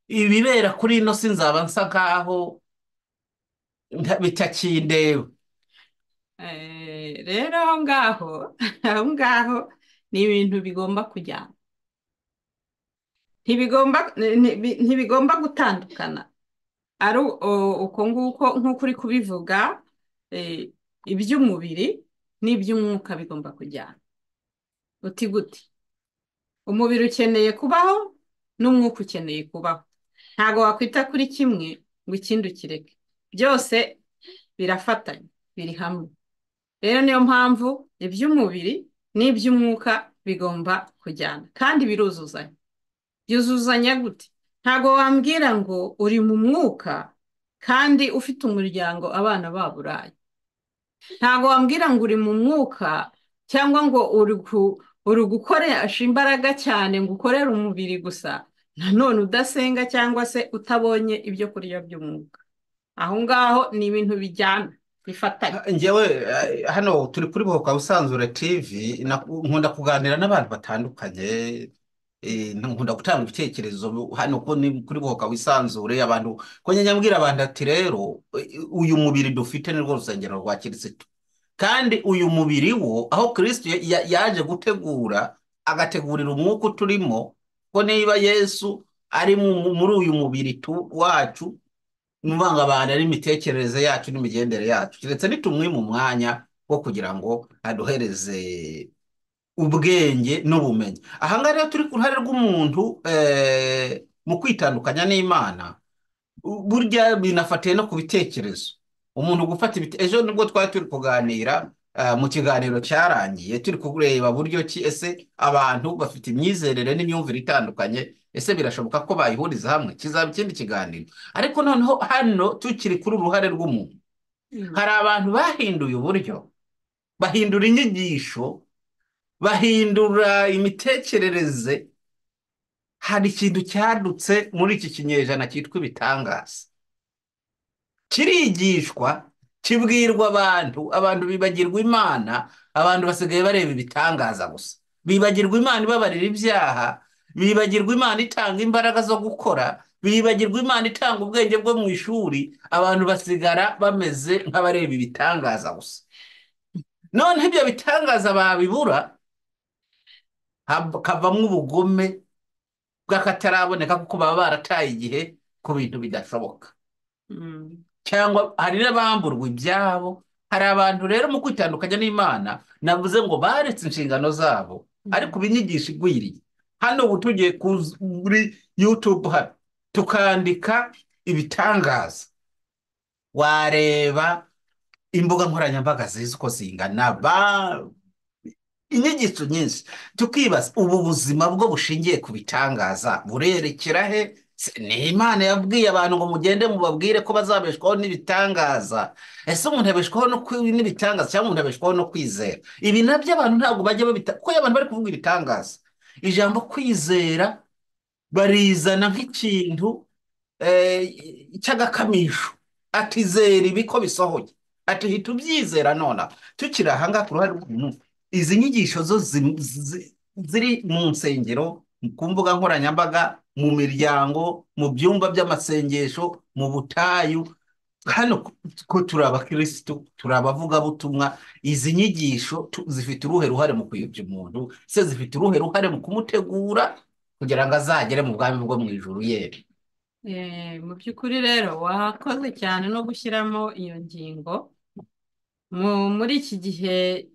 ibibera kuri ino si nzaba nsa nkaho bitakindeba. Rero aho ngaho aho ngaho ni ibintu bigomba kujyana, ntibigomba gutandukana. Ari uko nguko nk'uko uri kubivuga, iby'umubiri n'iby'umwuka bigomba kujyana. Uti gute? Umubiri ukeneye kubaho n'umwuka ukeneye kubaho. Ntabwo wakwita kuri kimwe ngo ikindi ukireke, byose birafatanye, biri hamwe. Rero niyo mpamvu iby'umubiri n'iby'umwuka bigomba kujyana kandi biruzuzanya. Byuzuzanya gute? Ntabwo wambwira ngo uri mu mwuka kandi ufite umuryango abana baburaye. Ntabwo wambwira ngo uri mu mwuka cyangwa ngo uri gukoresha imbaraga cyane ngo ukorere umubiri gusa, nanone udasenga cyangwa se utabonye ibyo kurya by'umwuka. Aho ngaho ni ibintu bijyana, bifatanye. Njyewe hano turi kuri Bohoka Busanzure TV, nkunda kuganira n'abantu batandukanye, nkunda gutanga ibitekerezo hano ko ni kuri Bohoka Wisanzure, abantu ko njya mbwira abantu ati rero uyu mubiri dufite ni rwo rusengero rwa Kirisitu, kandi uyu mubiri wo aho Kristo yaje gutegura agategurira umwuka uturimo, ko niba Yesu ari muri uyu mubiri wacu, numva abantu ari imitekerereze yacu n'imigendere yacu, keretse nitumwima umwanya wo kugira ngo aduhereze ubwenge n'ubumenyi. Aha ngaha rero turi ku ruhare rw'umuntu mu kwitandukanya n'Imana, burya binafatiye no ku bitekerezo. Umuntu gufata ejo nibwo twari turi kuganira mu kiganiro cyarangiye, turi kureba buryo ki ese abantu bafite imyizerere n'imyumvire itandukanye, ese birashoboka ko bayihuriza hamwe? Kizaba ikindi kiganiro. Ariko noneho hano tukiri kuri uruhare rw'umuntu, hari abantu bahinduye uburyo, bahindura inyigisho, bahindura imitekerereze. Hari ikintu cyadutse muri iki kinyejana cyitwa ibitangaza, kirigishwa, kibwirwa abantu, abantu bibagirwa Imana, abantu basigaye bareba ibitangaza gusa, bibagirwa Imana ibabarira ibyaha, bibagirwa Imana itanga imbaraga zo gukora, bibagirwa Imana itanga ubwenge bwo mu ishuri, abantu basigara bameze nk'abareba ibitangaza gusa. Noneho ibyo bitangaza babibura, hakavamo ubugome bw'akataraboneka, kuko baba barataye igihe ku bintu bidashoboka. Cyangwa hari n'abamburwa ibyabo. Hari abantu rero mu kwitandukanya n'Imana navuze ngo baretse inshingano zabo, ariko ibinyigisho igwiriye. Hano ubu tugiye kuri YouTube hano tukandika ibitangaza, wareba imbuga nkoranyambaga zizi uko zingana, inyigisho nyinshi, tukibaza ubu buzima bwo bushingiye ku bitangaza burerekera he? Ni Imana yabwiye abantu ngo mugende mubabwire ko bazabeshwaho n'ibitangaza. Ese umuntu abeshwaho n'ibitangaza cyangwa umuntu abeshwaho no kwizera? Ibi nabyo abantu ntabwo bajya babita, kuko iyo abantu bari kuvuga ibitangaza, ijambo kwizera barizana nk'ikintu cy'agakamisho, ati zera ibi ko bisohoye, ati hita ubyizera nonaha. Tukiri aha ngaha ku ruhare rw'umuntu, izi nyigisho zo ziri mu nsengero, ku mbuga nkoranyambaga, mu miryango, mu byumba by'amasengesho, mu butayu, hano ko turi abakirisitu, turi abavugabutumwa, izi nyigisho zifite uruhe ruhare mu kuyobya umuntu? Se zifite uruhe ruhare mu kumutegura kugira ngo azagere mu bwami bwo mu ijuru? Yere Mu by'ukuri rero wakoze cyane no gushyiramo iyo ngingo. Muri iki gihe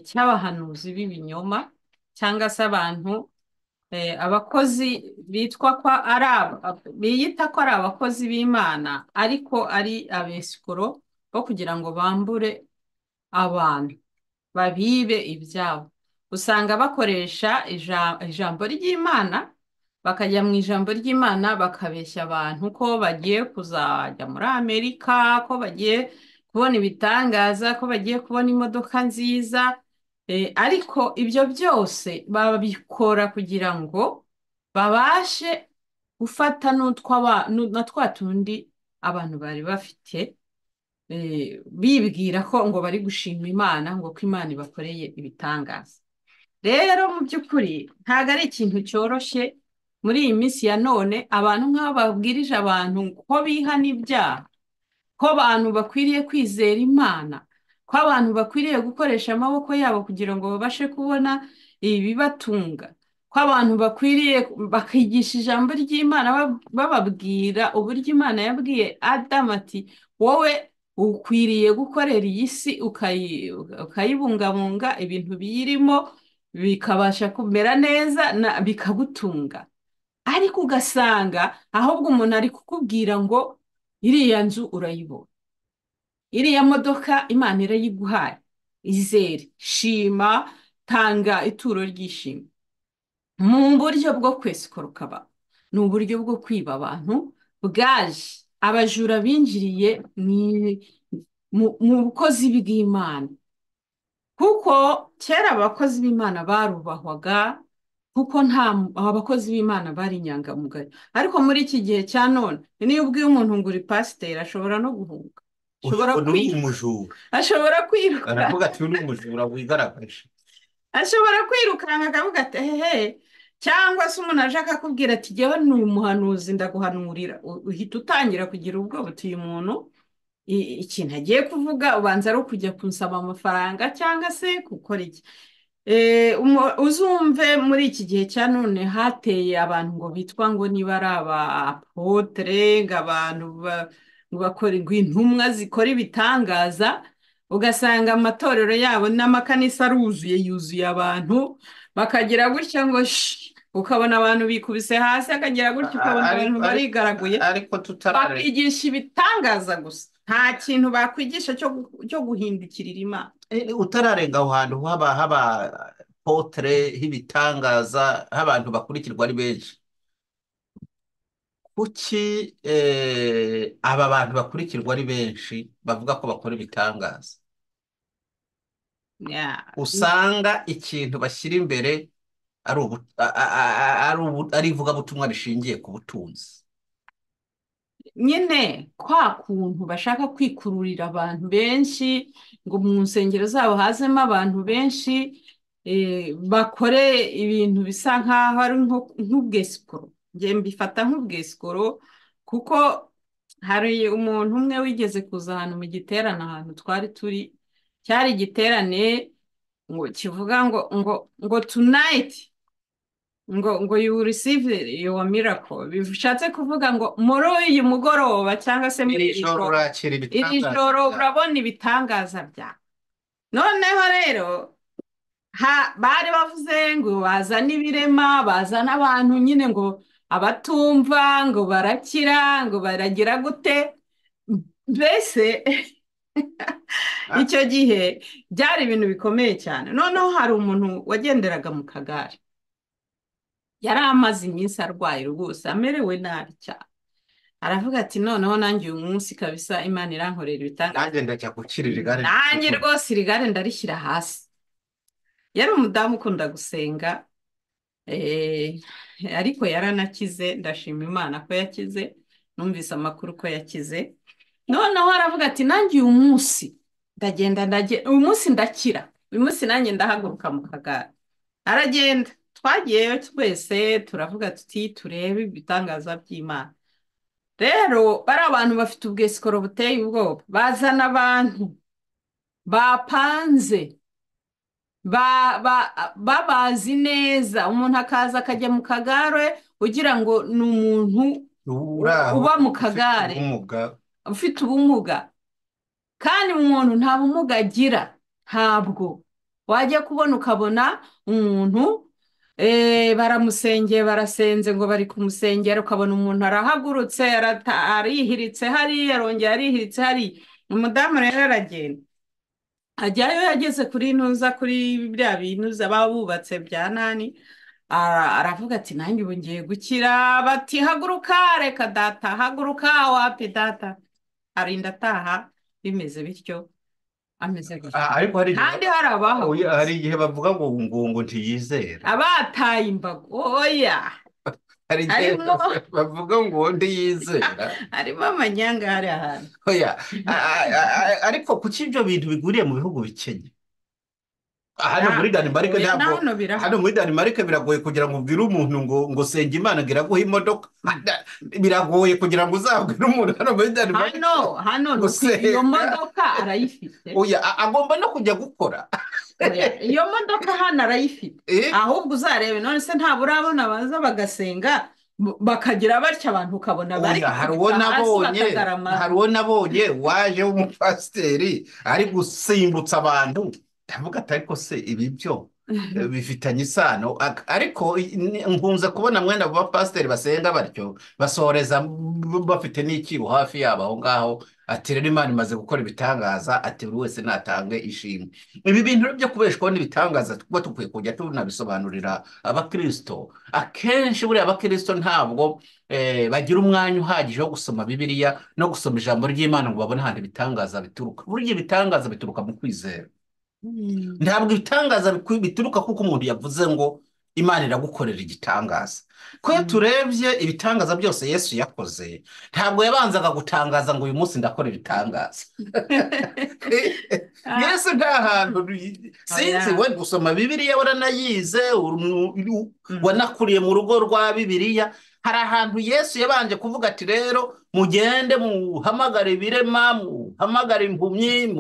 cy'abahanuzi b'ibinyoma, cyangwa se abantu abakozi bitwa ko ari biyita ko ari abakozi b'Imana, ariko ari abesikoro bo kugira ngo bambure abantu, babibe ibyabo. Usanga bakoresha ijambo ry'Imana, bakajya mu ijambo ry'Imana bakabeshya abantu ko bagiye kuzajya muri Amerika, ko bagiye kubona ibitangaza, ko bagiye kubona imodoka nziza. Ariko ibyo byose babikora kugira ngo babashe gufata na twa tundi abantu bari bafite, bibwira ko ngo bari gushima Imana, ngo ko Imana ibakoreye ibitangaza. Rero mu by'ukuri ntabwo ari ikintu cyoroshye muri iyi minsi ya none, abantu nk'abo babwirije abantu ko bihana ibyaha, ko abantu bakwiriye kwizera Imana, ko abantu bakwiriye gukoresha amaboko yabo kugira ngo babashe kubona ibibatunga, ko abantu bakwiriye bakigisha ijambo ry'Imana, bababwira uburyo Imana yabwiye Adamu ati wowe ukwiriye gukorera iyi si ukayibungabunga, ibintu biyirimo bikabasha kumera neza bikagutunga. Ariko ugasanga ahubwo umuntu ari kukubwira ngo iriya nzu urayibona, iriya modoka Imana irayiguhaye, izere, shima, tanga ituro ry'ishimwe. Mu buryo bwo kwesikoroka abantu, ni uburyo bwo kwiba abantu bwaje. Abajura binjiriye mu bukozi bw'Imana, kuko kera abakozi b'Imana barubahwaga, kuko nta abakozi b'Imana bari inyangamugayo. Ariko muri iki gihe cya none, niyo ubwiye umuntu ngo uri pasiteri, ashobora no guhunga, ashobora kwiruka, aravuga ati uri umujura wigaragaje, ashobora kwirukanka akavuga ati hehe. Cyangwa se umuntu aje akakubwira ati jyewe ni umuhanuzi ndaguhanurira, uhita utangira kugira ubwoba uti uyu muntu ikintu agiye kuvuga ubanza ari ukujya kunsaba amafaranga cyangwa se gukora iki. Uzumve muri iki gihe cya none hateye abantu ngo bitwa ngo niba ari aba apotre, ngo abantu bakora intumwa zikora ibitangaza, ugasanga amatorero yabo n'amakanisa aruzuye, yuzuye abantu, bakagira gutya ngo Ukabona abantu bikubise hasi akagira gutya, ukabona abantu barigaraguye, Ariko tutarare bakigisha ibitangaza gusa, nta kintu bakwigisha cyo guhindukirira Imana. Utararenga aho hantu haba potere h'ibitangaza, h'abantu bakurikirwa ari benshi. Kuki aba bantu bakurikirwa ari benshi bavuga ko bakora ibitangaza? Usanga ikintu bashyira imbere ari ivugabutumwa rishingiye ku butunzi. Nyine kwa kuntu bashaka kwikururira abantu benshi ngo mu nsengero zabo hazemo abantu benshi, bakore ibintu bisa nkaho ari nk'ubwesikoro. Njye mbifata nk'ubwesikoro kuko hari umuntu umwe wigeze kuza ahantu mu giterane, ahantu twari turi, cyari igiterane ngo kivuga ngo ngo ngo tonight ngo you will receive your miracle, bishatse kuvuga ngo muri uyu mugoroba cyangwa se muri iri joro urakira iri ibitangaza joro byawe. Urabona ibitangaza byawe. Noneho rero bari bavuze ngo bazane ibirema, bazane abantu nyine ngo abatumva ngo barakira, ngo baragira gute, mbese icyo gihe byari ibintu bikomeye cyane. Noneho hari umuntu wagenderaga mu kagare, yari amaze iminsi arwaye rwose, amerewe nabi cyane. Aravuga ati noneho nanjye uyu munsi kabisa Imana irankorera ibitangaza, nanjye ndajya gukira iri gare nanjye rwose iri gare ndarishyira hasi. Yari umudamu ukunda gusenga, ariko yaranakize, ndashima Imana ko yakize, numvise amakuru ko yakize. Noneho aravuga ati nanjye uyu munsi ndagenda, uyu munsi ndakira, uyu munsi nanjye ndahaguruka mu kagare. Aragenda, twagiyeyo twese turavuga tuti turebe ibitangaza by'Imana. Rero bari abantu bafite ubwesikoro buteye ubwoba, bazana abantu bapanze babazi neza, umuntu akaza akajya mu kagare ugira ngo ni umuntu uba mu kagare ufite ubumuga, kandi umuntu nta bumuga agira. Ntabwo wajya kubona ukabona umuntu baramusengeye, barasenze ngo bari kumusengera, ukabona umuntu arahagurutse, arihiritse hariya, arongera arihiritse hariya. Umudamu rero aragenda ajyayo, yageze kuri ntuza, kuri bya bintu baba bubatse bya nani, aravuga ati nanjye ubu ngiye gukira. Bati haguruka, reka data, haguruka, wapi data. Arinda ataha bimeze bityo, ameze gutyo. Ariko hari kandi hari abahagurutse, hari igihe bavuga ngo ngo ntiyizera, abataye imbago. Oya, hari igihe bavuga ngo ntiyizera, harimo amanyanga hari ahantu. Oya, ariko kuki ibyo bintu biguriye mu bihugu bikennye? Hano muri Denmark ntabwo, hano muri Denmark biragoye kugira ngo ubwire umuntu ngo senga Imana ngo iraguhe imodoka. Biragoye kugira ngo uzabwire umuntu hano muri Denmark. Hano iyo modoka arayifite. Oya, agomba no kujya gukora. Iyo modoka hano arayifite. Ahubwo uzarebe none se ntabwo urabona baza bagasenga bakagira batya abantu ukabona bari. Hari uwo nabonye waje w'umupasiteri ari gusimbutsa abantu. Ndavuga ati ariko se ibi byo bifitanye isano? Ariko nkunze kubona mwene abo bapasiteri basenga batyo basohoreza bafite n'ikibo hafi yabo aho ngaho, ati rero Imana imaze gukora ibitangaza, ati buri wese natange ishimwe. Ibi bintu byo kubeshwaho n'ibitangaza tuba dukwiye kujya tunabisobanurira abakirisito. Akenshi buriya abakirisito ntabwo bagira umwanya uhagije wo gusoma Bibiliya no gusoma ijambo ry'Imana ngo babone ahantu ibitangaza bituruka. Burya ibitangaza bituruka mu kwizera. Ntabwo ibitangaza bituruka kuko umuntu yavuze ngo Imana iragukorera igitangaza. Ko iyo turebye ibitangaza byose Yesu yakoze, ntabwo yabanzaga gutangaza ngo uyu munsi ndakora ibitangaza. Yesu nta hantu sinzi, we gusoma Bibiliya waranayize, wanakuriye mu rugo rwa Bibiliya, hari ahantu Yesu yabanje kuvuga ati rero mugende muhamagare ibirema, muhamagare impumyi,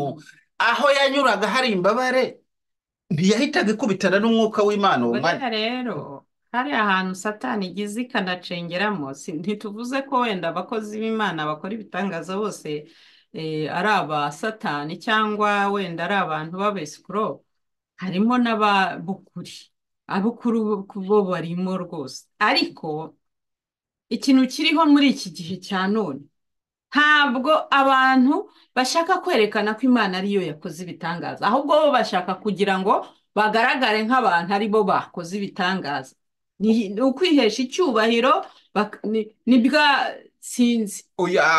aho yanyuraga hari imbabare ntiyahitaga ikubitana n'umwuka w'Imana uwo mwanya. Rero hari ahantu Satani igize ikanacengeramo. Ntituvuze ko wenda abakozi b'Imana bakora ibitangaza bose ari aba Satani cyangwa wenda ari abantu b'abesikoro, harimo n'ababukuri. Abukuru bo barimo rwose. Ariko ikintu kiriho muri iki gihe cya none, ntabwo abantu bashaka kwerekana ko Imana ariyo yakoze ibitangaza, ahubwo bo bashaka kugira ngo bagaragare nk'abantu ari bo bakoze ibitangaza. Ni ukwihesha icyubahiro, ni bwa sinzi.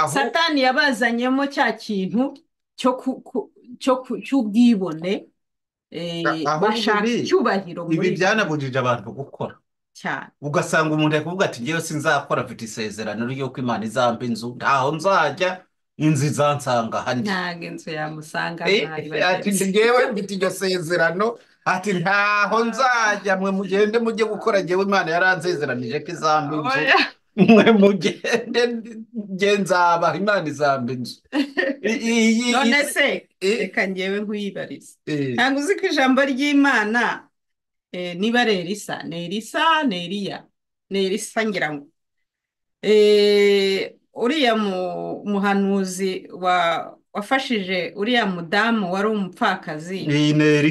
Satani yabazanyemo cya kintu cy'ubwibone, bashaka icyubahiro. Ibi byanabujije abantu gukora cyane. Ugasanga umuntu ari kuvuga ati ngewe sinzakora, mfite isezerano ry'uko Imana izampa inzu, ntaho nzajya, inzu izansanga hano. Ntabwo inzu yamusanga ati ngewe mfite iryo sezerano, ati ntaho nzajya, mwe mugende mujye gukora, ngewe Imana yaransezeranije ko izampa inzu, mwe mugende nge nzabaha, Imana izampa inzu. None se reka ngewe nkuyibarize, ntabwo uzi ko ijambo ry'Imana niba ari Elisa, ni Elisa, ni Eliya, ni Elisa ngira ngo uriya muhanuzi wafashije uriya mudamu wari umupfakazi,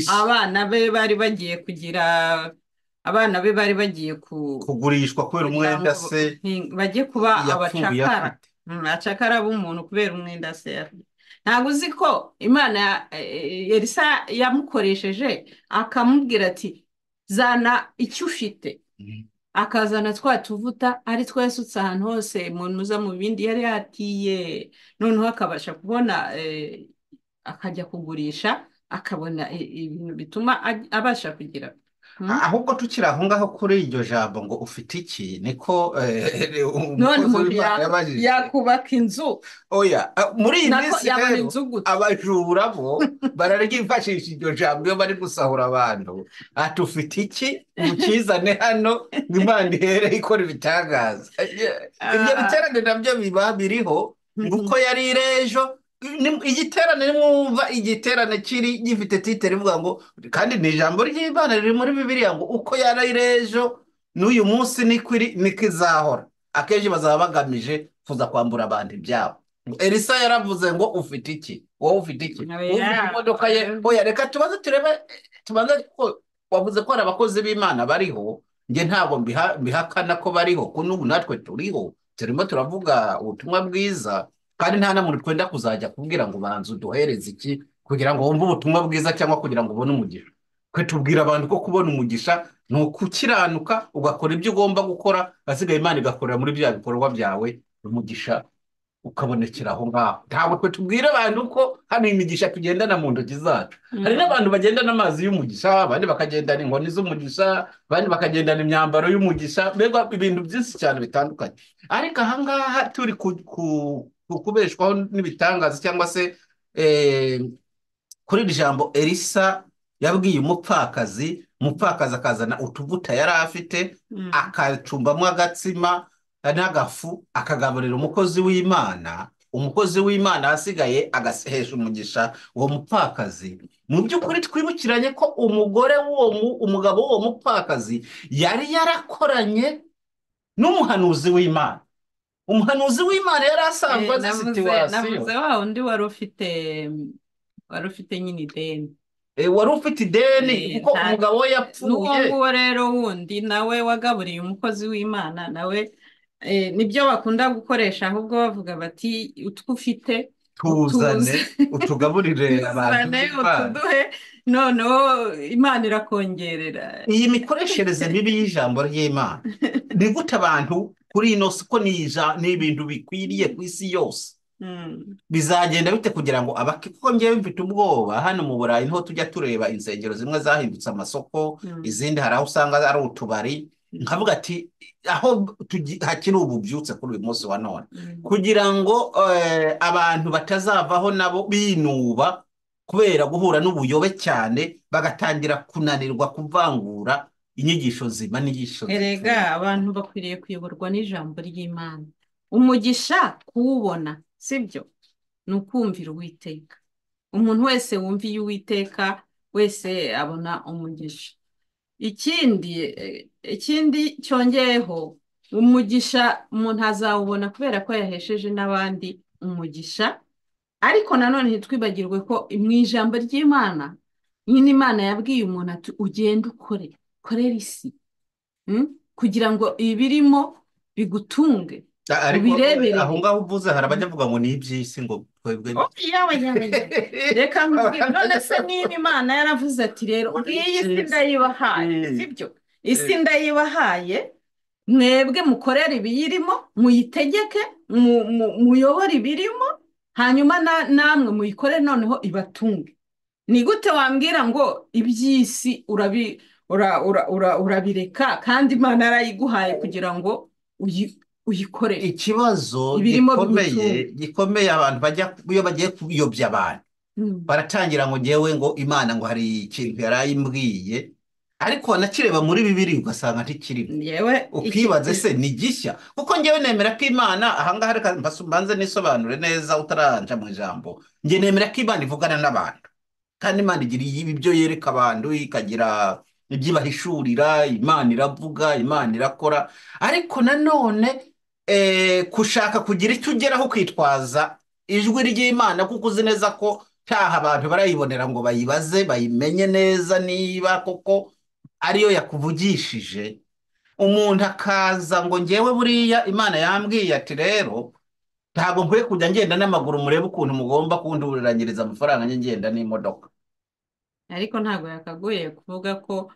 abana be bari bagiye kugira, abana be bari bagiye kugurishwa kubera umwenda se, bajye kuba abacakara, abacakara b'umuntu kubera umwenda se. Ntabwo uzi ko Imana Elisa yamukoresheje akamubwira ati zana icyo ufite, akazana twa tuvuta ari two yasutse ahantu hose, umuntu uza mu bindi yari yatiye, noneho akabasha kubona, akajya kugurisha akabona ibintu bituma abasha kugira. Ahubwo tukiri aho ngaho kuri iryo jambo ngo ufite iki, niko umukozi w'Imana yabajije. Yakubaka inzu. Oya, muri iyi minsi rero abajura bo bararyifashisha iryo jambo iyo bari gusahura abantu, ati ufite iki mukizane hano Imana ihere ikora ibitangaza. Ibyo biterane nabyo biba biriho, uko yari irejo igiterane, mwumva igiterane kiri gifite titere ivuga ngo, kandi ni ijambo ry'Imana riri muri Bibiliya ngo uko yari ejo n'uyu munsi niko izahora. Akenshi bazaba bagamije kuza kwambura abantu ibyabo. Elisa yaravuze ngo ufite iki, wowe ufite iki, ufite imodoka ye. Oya, reka tubanze turebe, tubanze ko wavuze ko hari abakozi b'Imana bariho, njye ntabwo mbihakana ko bariho, ko n'ubu natwe turiho, turimo turavuga ubutumwa bwiza. Kandi nta na muntu twenda kuzajya kubwira ngo banza uduhereze iki kugira ngo wumve ubutumwa bwiza cyangwa kugira ngo ubone umugisha. Twe tubwira abantu ko kubona umugisha ni ukukiranuka, ugakora ibyo ugomba gukora, asigaye Imana igakorera muri bya bikorwa byawe, umugisha ukabonekera aho ngaho. Ntabwo twe tubwira abantu ko hano imigisha tugendana mu ntoki zacu. Hari n'abantu bagendana amazi y'umugisha, abandi bakagendana inkoni z'umugisha, abandi bakagendana imyambaro y'umugisha, mbega ibintu byinshi cyane bitandukanye. Ariko aha ngaha turi kubeshwaho n'ibitangaza cyangwa se kuri iri jambo Elisa yabwiye umupfakazi, umupfakazi akazana utuvuta yari afite, akacumbamo agatsima n'agafu, akagaburira umukozi w'Imana. Umukozi w'Imana asigaye agasehesha umugisha uwo mupfakazi. Mu by'ukuri twibukiranye ko umugore w'uwo, umugabo w'uwo mupfakazi yari yarakoranye n'umuhanuzi w'Imana. Umuhanuzi w'Imana yari asanzwe azi situwasiyo. Navuze wa undi wari ufite nyine ideni. Wari ufite ideni kuko umugabo we yapfuye. N'uwo nguwo rero wundi nawe wagaburiye umukozi w'Imana, nawe nibyo bakunda gukoresha, ahubwo bavuga bati utwo ufite tuzane utugaburire abantu, utuduhe, noneho Imana irakongerera. Iyi mikoreshereze mibi y'ijambo ry'Imana ni gute abantu kuri ino siko ni ibintu bikwiriye ku isi yose. Bizagenda bite kugira ngo kuko ngewe mfite ubwoba hano mu Burayi niho tujya tureba insengero zimwe zahindutse amasoko, izindi hari aho usanga ari utubari, nkavuga ati aho hakiri ububyutse kuri uyu munsi wa none, kugira ngo abantu batazavaho nabo binuba kubera guhura n'ubuyobe cyane, bagatangira kunanirwa kuvangura inyigisho nzima n'inyigisho zipfuye. Erega abantu bakwiriye kuyoborwa n'ijambo ry'Imana. Umugisha kuwubona, sibyo, ni ukumvira Uwiteka. Umuntu wese wumviye Uwiteka wese abona umugisha. Ikindi cyongeyeho, umugisha umuntu azawubona kubera ko yahesheje n'abandi umugisha. Ariko nanone ntitwibagirwe ko mu ijambo ry'Imana nyine Imana yabwiye umuntu ati ugende ukore, Ukorere isi, kugira ngo ibirimo bigutunge, Ariko aho ubireberere. ngaho uvuze hari abajya bavuga ngo ni iby'isi ngo twebwe. Oya, oya, oya. Reka nkubwire, none se niba Imana yaravuze ati rero Ngo ni ngiyi si iby'isi. ndayibahaye, sibyo? Isi Eh. ndayibahaye, mwebwe mukorere ibiyirimo, muyitegeke, muyobore ibirimo, hanyuma namwe muyikore noneho ibatunge. Ni gute wambwira ngo iby'isi urabireka kandi Imana yarayiguhaye kugira ngo uyikorere Ikibazo ibirimo gikomeye bigutunge? gikomeye abantu bajya iyo bagiye kuyobya abantu baratangira ngo ngewe ngo Imana ngo hari ikintu yarayimbwiye, ariko wanakireba muri Bibiliya ugasanga ntikirimo. Yewe iki Ukibaze se ni gishya? Kuko ngewe nemera ko Imana ahangaha, reka mbanze nisobanure neza utaranja mu ijambo. Nge nemera ko Imana ivugana n'abantu, kandi Imana igira ibyo yereka abantu, ikagira ibyo ibahishurira. Imana iravuga, Imana irakora, ariko nanone gushaka kugira icyo ugeraho ukitwaza ijwi ry'Imana, kuko uzi neza ko cyaha abantu barayibonera ngo bayibaze bayimenye neza niba koko ariyo yakuvugishije. Umuntu akaza ngo ngewe buriya Imana yambwiye ati rero ntabwo nkwiye kujya ngenda n'amaguru, murebe ukuntu mugomba kunduranyiriza amafaranga njye ngenda n'imodoka. Ariko ntabwo yakagoye kuvuga ko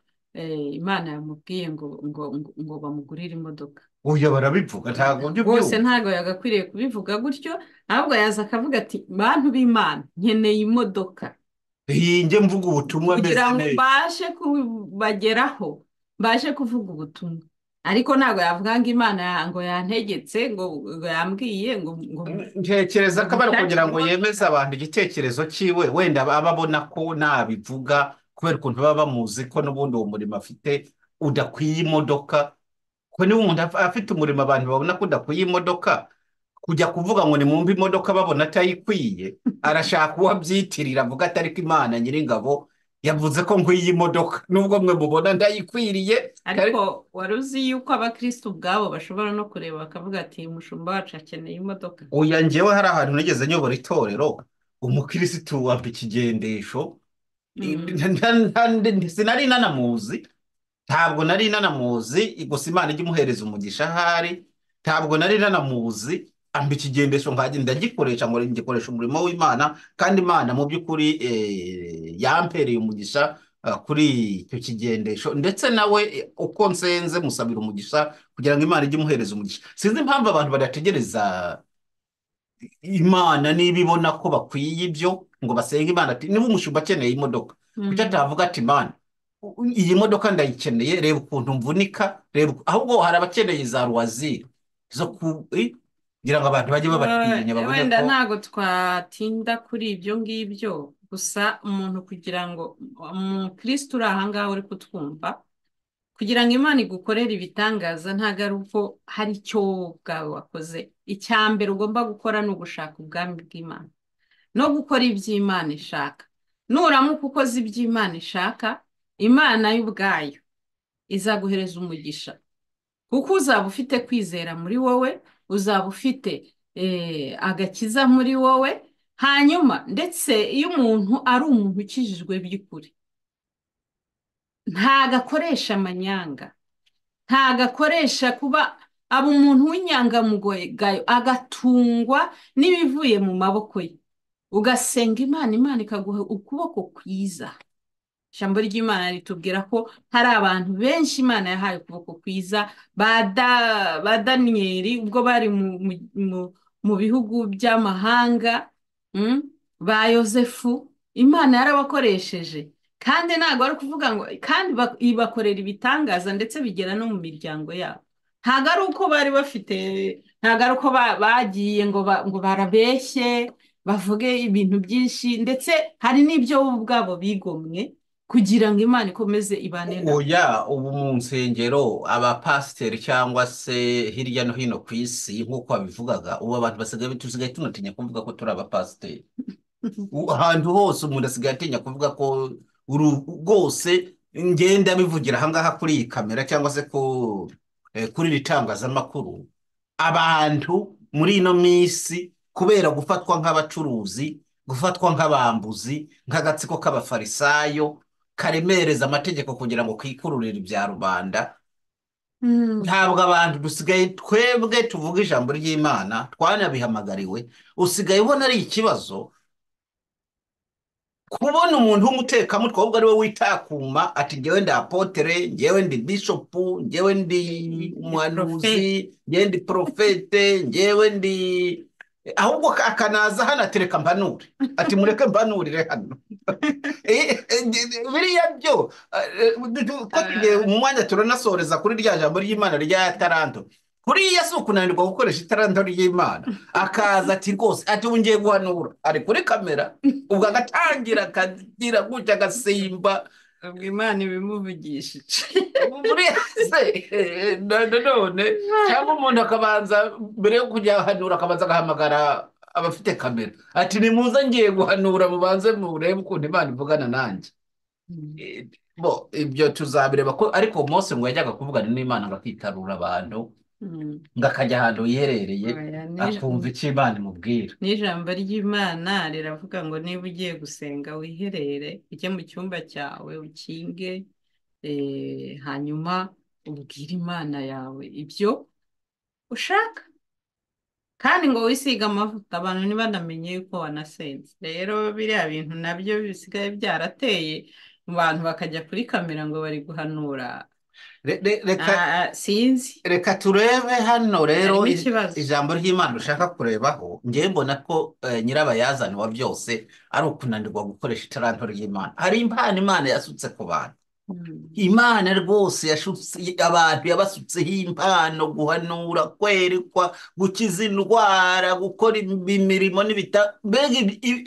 Imana yamubwiye ngo bamugurire imodoka. Oya, barabivuga, ntabwo ujya Rwose ubyumva. ntabwo yagakwiriye kubivuga gutyo, ahubwo yaza akavuga ati bantu b'Imana nkeneye imodoka Iyi njye mvuga ubutumwa meze kugira ngo neza. mbashe kubageraho, mbashe kuvuga ubutumwa. Ariko ntabwo yavuga ngo Imana ngo yantegetse, ngo yambwiye ngo Ntekereza ngo ko bari kugira mushakire ngo yemeze imodoka. abantu igitekerezo cyiwe, wenda baba babona ko nabivuga kubera ukuntu baba bamuzi ko n'ubundi uwo murimo afite udakwiye imodoka. Ko niba umuntu afite umurimo abantu babona ko udakwiye imodoka, kujya kuvuga ngo nimwumve imodoka babona atayikwiye, arashaka uwo abyitirira avuga ati ariko Imana Nyiringabo yavuze ko nkwiye imodoka nubwo mwe mubona ndayikwiriye. Ariko wari uzi yuko abakristo ubwabo bashobora no kureba bakavuga ati umushumba wacu akeneye imodoka? Oya, njyewe hari ahantu nigeze nyobora itorero, umukirisitu wampa ikigendesho. Sinari nanamuzi, ntabwo nari nanamuzi, gusa Imana ijya imuhereza umugisha ahari. Ntabwo nari nanamuzi, ampa ikigendesho nkagenda ndagikoresha ngo ngikoresha umurimo w'Imana, kandi Imana mu by'ukuri yampereye umugisha kuri icyo kigendesho, ndetse nawe uko nsenze musabira umugisha kugira ngo Imana ijye imuhereza umugisha. Sinzi impamvu abantu badategereza Imana niba ibona ko bakwiye ibyo ngo basenge Imana ati niba umushumba akeneye imodoka, kuki atavuga ati Imana iyi modoka ndayikeneye, reba ukuntu mvunika, reba ahubwo hari abakeneye za ruwaziri zo kugira ngo abantu bajye babatinya babone Wenda ko ntabwo twatinda kuri ibyo ngibyo, gusa umuntu kugira ngo umukristo uri aha ngaha uri kutwumva, kugira ngo Imana igukorere ibitangaza ntabwo ari uko hari icyo wowe ubwawe wakoze. Icya mbere ugomba gukora ni ugushaka ubwami bw'Imana no gukora iby'Imana ishaka. Nuramuka ukoze iby'Imana ishaka, Imana yo ubwayo izaguhereza umugisha, kuko uzaba ufite kwizera muri wowe, uzaba ufite agakiza muri wowe. Hanyuma ndetse iyo umuntu ari umuntu ukijijwe by'ukuri, ntago akoresha amanyanga, ntago akoresha kuba aba umuntu w'inyangamugayo, agatungwa n'ibivuye mu maboko ye. Ugasenga Imana, Imana ikaguha ukuboko kwiza. Ijambo ry'Imana ritubwira ko hari abantu benshi Imana yahaye ukuboko kwiza, ba Daniyeli ubwo bari mu bihugu by'amahanga, ba Yozefu, Imana yarabakoresheje. Kandi ntabwo ari ukuvuga ngo, kandi ibakorera ibitangaza ndetse bigera no mu miryango yabo. Ntabwo ari uko bari bafite, ntabwo ari uko bagiye ngo barabeshye bavuge ibintu byinshi, ndetse hari n'ibyo bo ubwabo bigomwe kugira ngo Imana ikomeze ibane nabo. Oya, ubu mu nsengero abapasiteri cyangwa se hirya no hino ku isi nk'uko babivugaga, ubu abantu basigaye tusigaye tunatinya kuvuga ko turi abapasiteri. Ahantu hose umuntu asigaye atinya kuvuga ko uru rwose ngenda bivugira ahangaha kuri iyi kamera cyangwa se kuri iri tangazamakuru. Abantu muri ino minsi kubera gufatwa nk'abacuruzi, gufatwa nk'abambuzi, nk'agatsiko k'abafarisayo, karemereza amategeko kugira ngo kikururire ibya rubanda. Ntabwo abantu dusigaye twebwe tuvuga ijambo ry'Imana twanabihamagariwe, usigaye ubona ari ikibazo kubona umuntu w'umutekamutwe ahubwo ari we witakuma ati njyewe ndi apotere, njyewe ndi bishopu, njyewe ndi Ndi umuhanuzi, porofete. njyewe ndi porofete, njyewe ndi, ahubwo akanaza hano atereka mpanure, ati mureke mpanurire hano. Biriya byo ko tugiye mu mwanya turanasoreza kuri rya jambo ry'Imana rya taranto. Kuriya si ukunanirwa gukoresha itaranto ry'Imana, akaza ati rwose ati ubu ngiye guhanura, ari kuri kamera, ubwo agatangira akagira gutya agasimba. Ubwo Imana ibimuvugishije. Buriya se nanone cyangwa umuntu akabanza mbere yo kujya guhanura akabanza agahamagara abafite kamera ati nimuze ngiye guhanura, mubanze murebe ukuntu Imana ivugana nanjye. Bo ibyo tuzabireba ko, ariko Mose ngo yajyaga kuvugana n'Imana ngo akitarura abantu, ngo akajya ahantu yiherereye Oya, akumva icyo Imana imubwira. N'ijambo ry'Imana riravuga ngo niba ugiye gusenga wiherere, ujye mu cyumba cyawe ukinge, hanyuma ubwire Imana yawe ibyo ushaka, kandi ngo wisige amavuta abantu ntibanamenye yuko wanasenze. Rero biriya bintu nabyo bisigaye byarateye mu bantu bakajya kuri kamera ngo bari guhanura. Reka Sinzi, reka turebe hano rero harimo ikibazo. ijambo ry'Imana dushaka kurebaho. Njyewe mbona ko nyirabayazana wa byose ari ukunanirwa gukoresha itaranto ry'Imana. Hari impano Imana yasutse ku bantu. Imana rwose yashutse abantu, yabasutseho impano, guhanura, kwerekwa, gukiza indwara, gukora imirimo n'ibita, mbega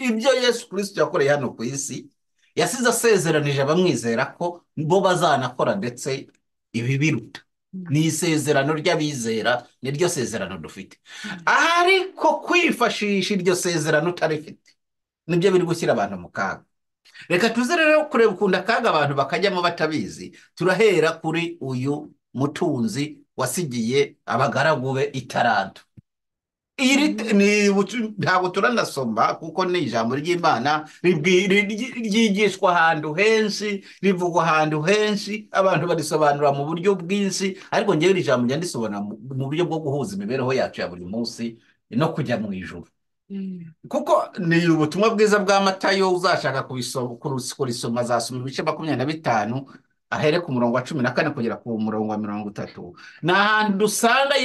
ibyo Yesu Kristo yakoreye hano ku isi, yasize asezeranije abamwizera ko bo bazanakora ndetse ibi biruta. Ni isezerano ry'abizera, niryo sezerano dufite. Ariko kwifashisha iryo sezerano utarifite nibyo biri gushyira abantu mu kaga. Reka tuze rero kureba ukuntu akaga abantu bakajyamo batabizi. Turahera kuri uyu mutunzi wasigiye abagaragu be itaranto. Iri ni ntabwo turanasoma kuko ni ijambo ry'Imana ryigishwa ahantu henshi, rivugwa ahantu henshi, abantu barisobanura mu buryo bwinshi, ariko njyewe iri jambo njya ndisobanura mu buryo bwo guhuza imibereho yacu ya buri munsi no kujya mu ijuru. Kuko ni ubutumwa bwiza bwa Matayo, uzashaka kurisoma azasoma ibice 25 ahere ku murongo wa 14 kugera ku murongo wa 30. Ni ahantu dusanga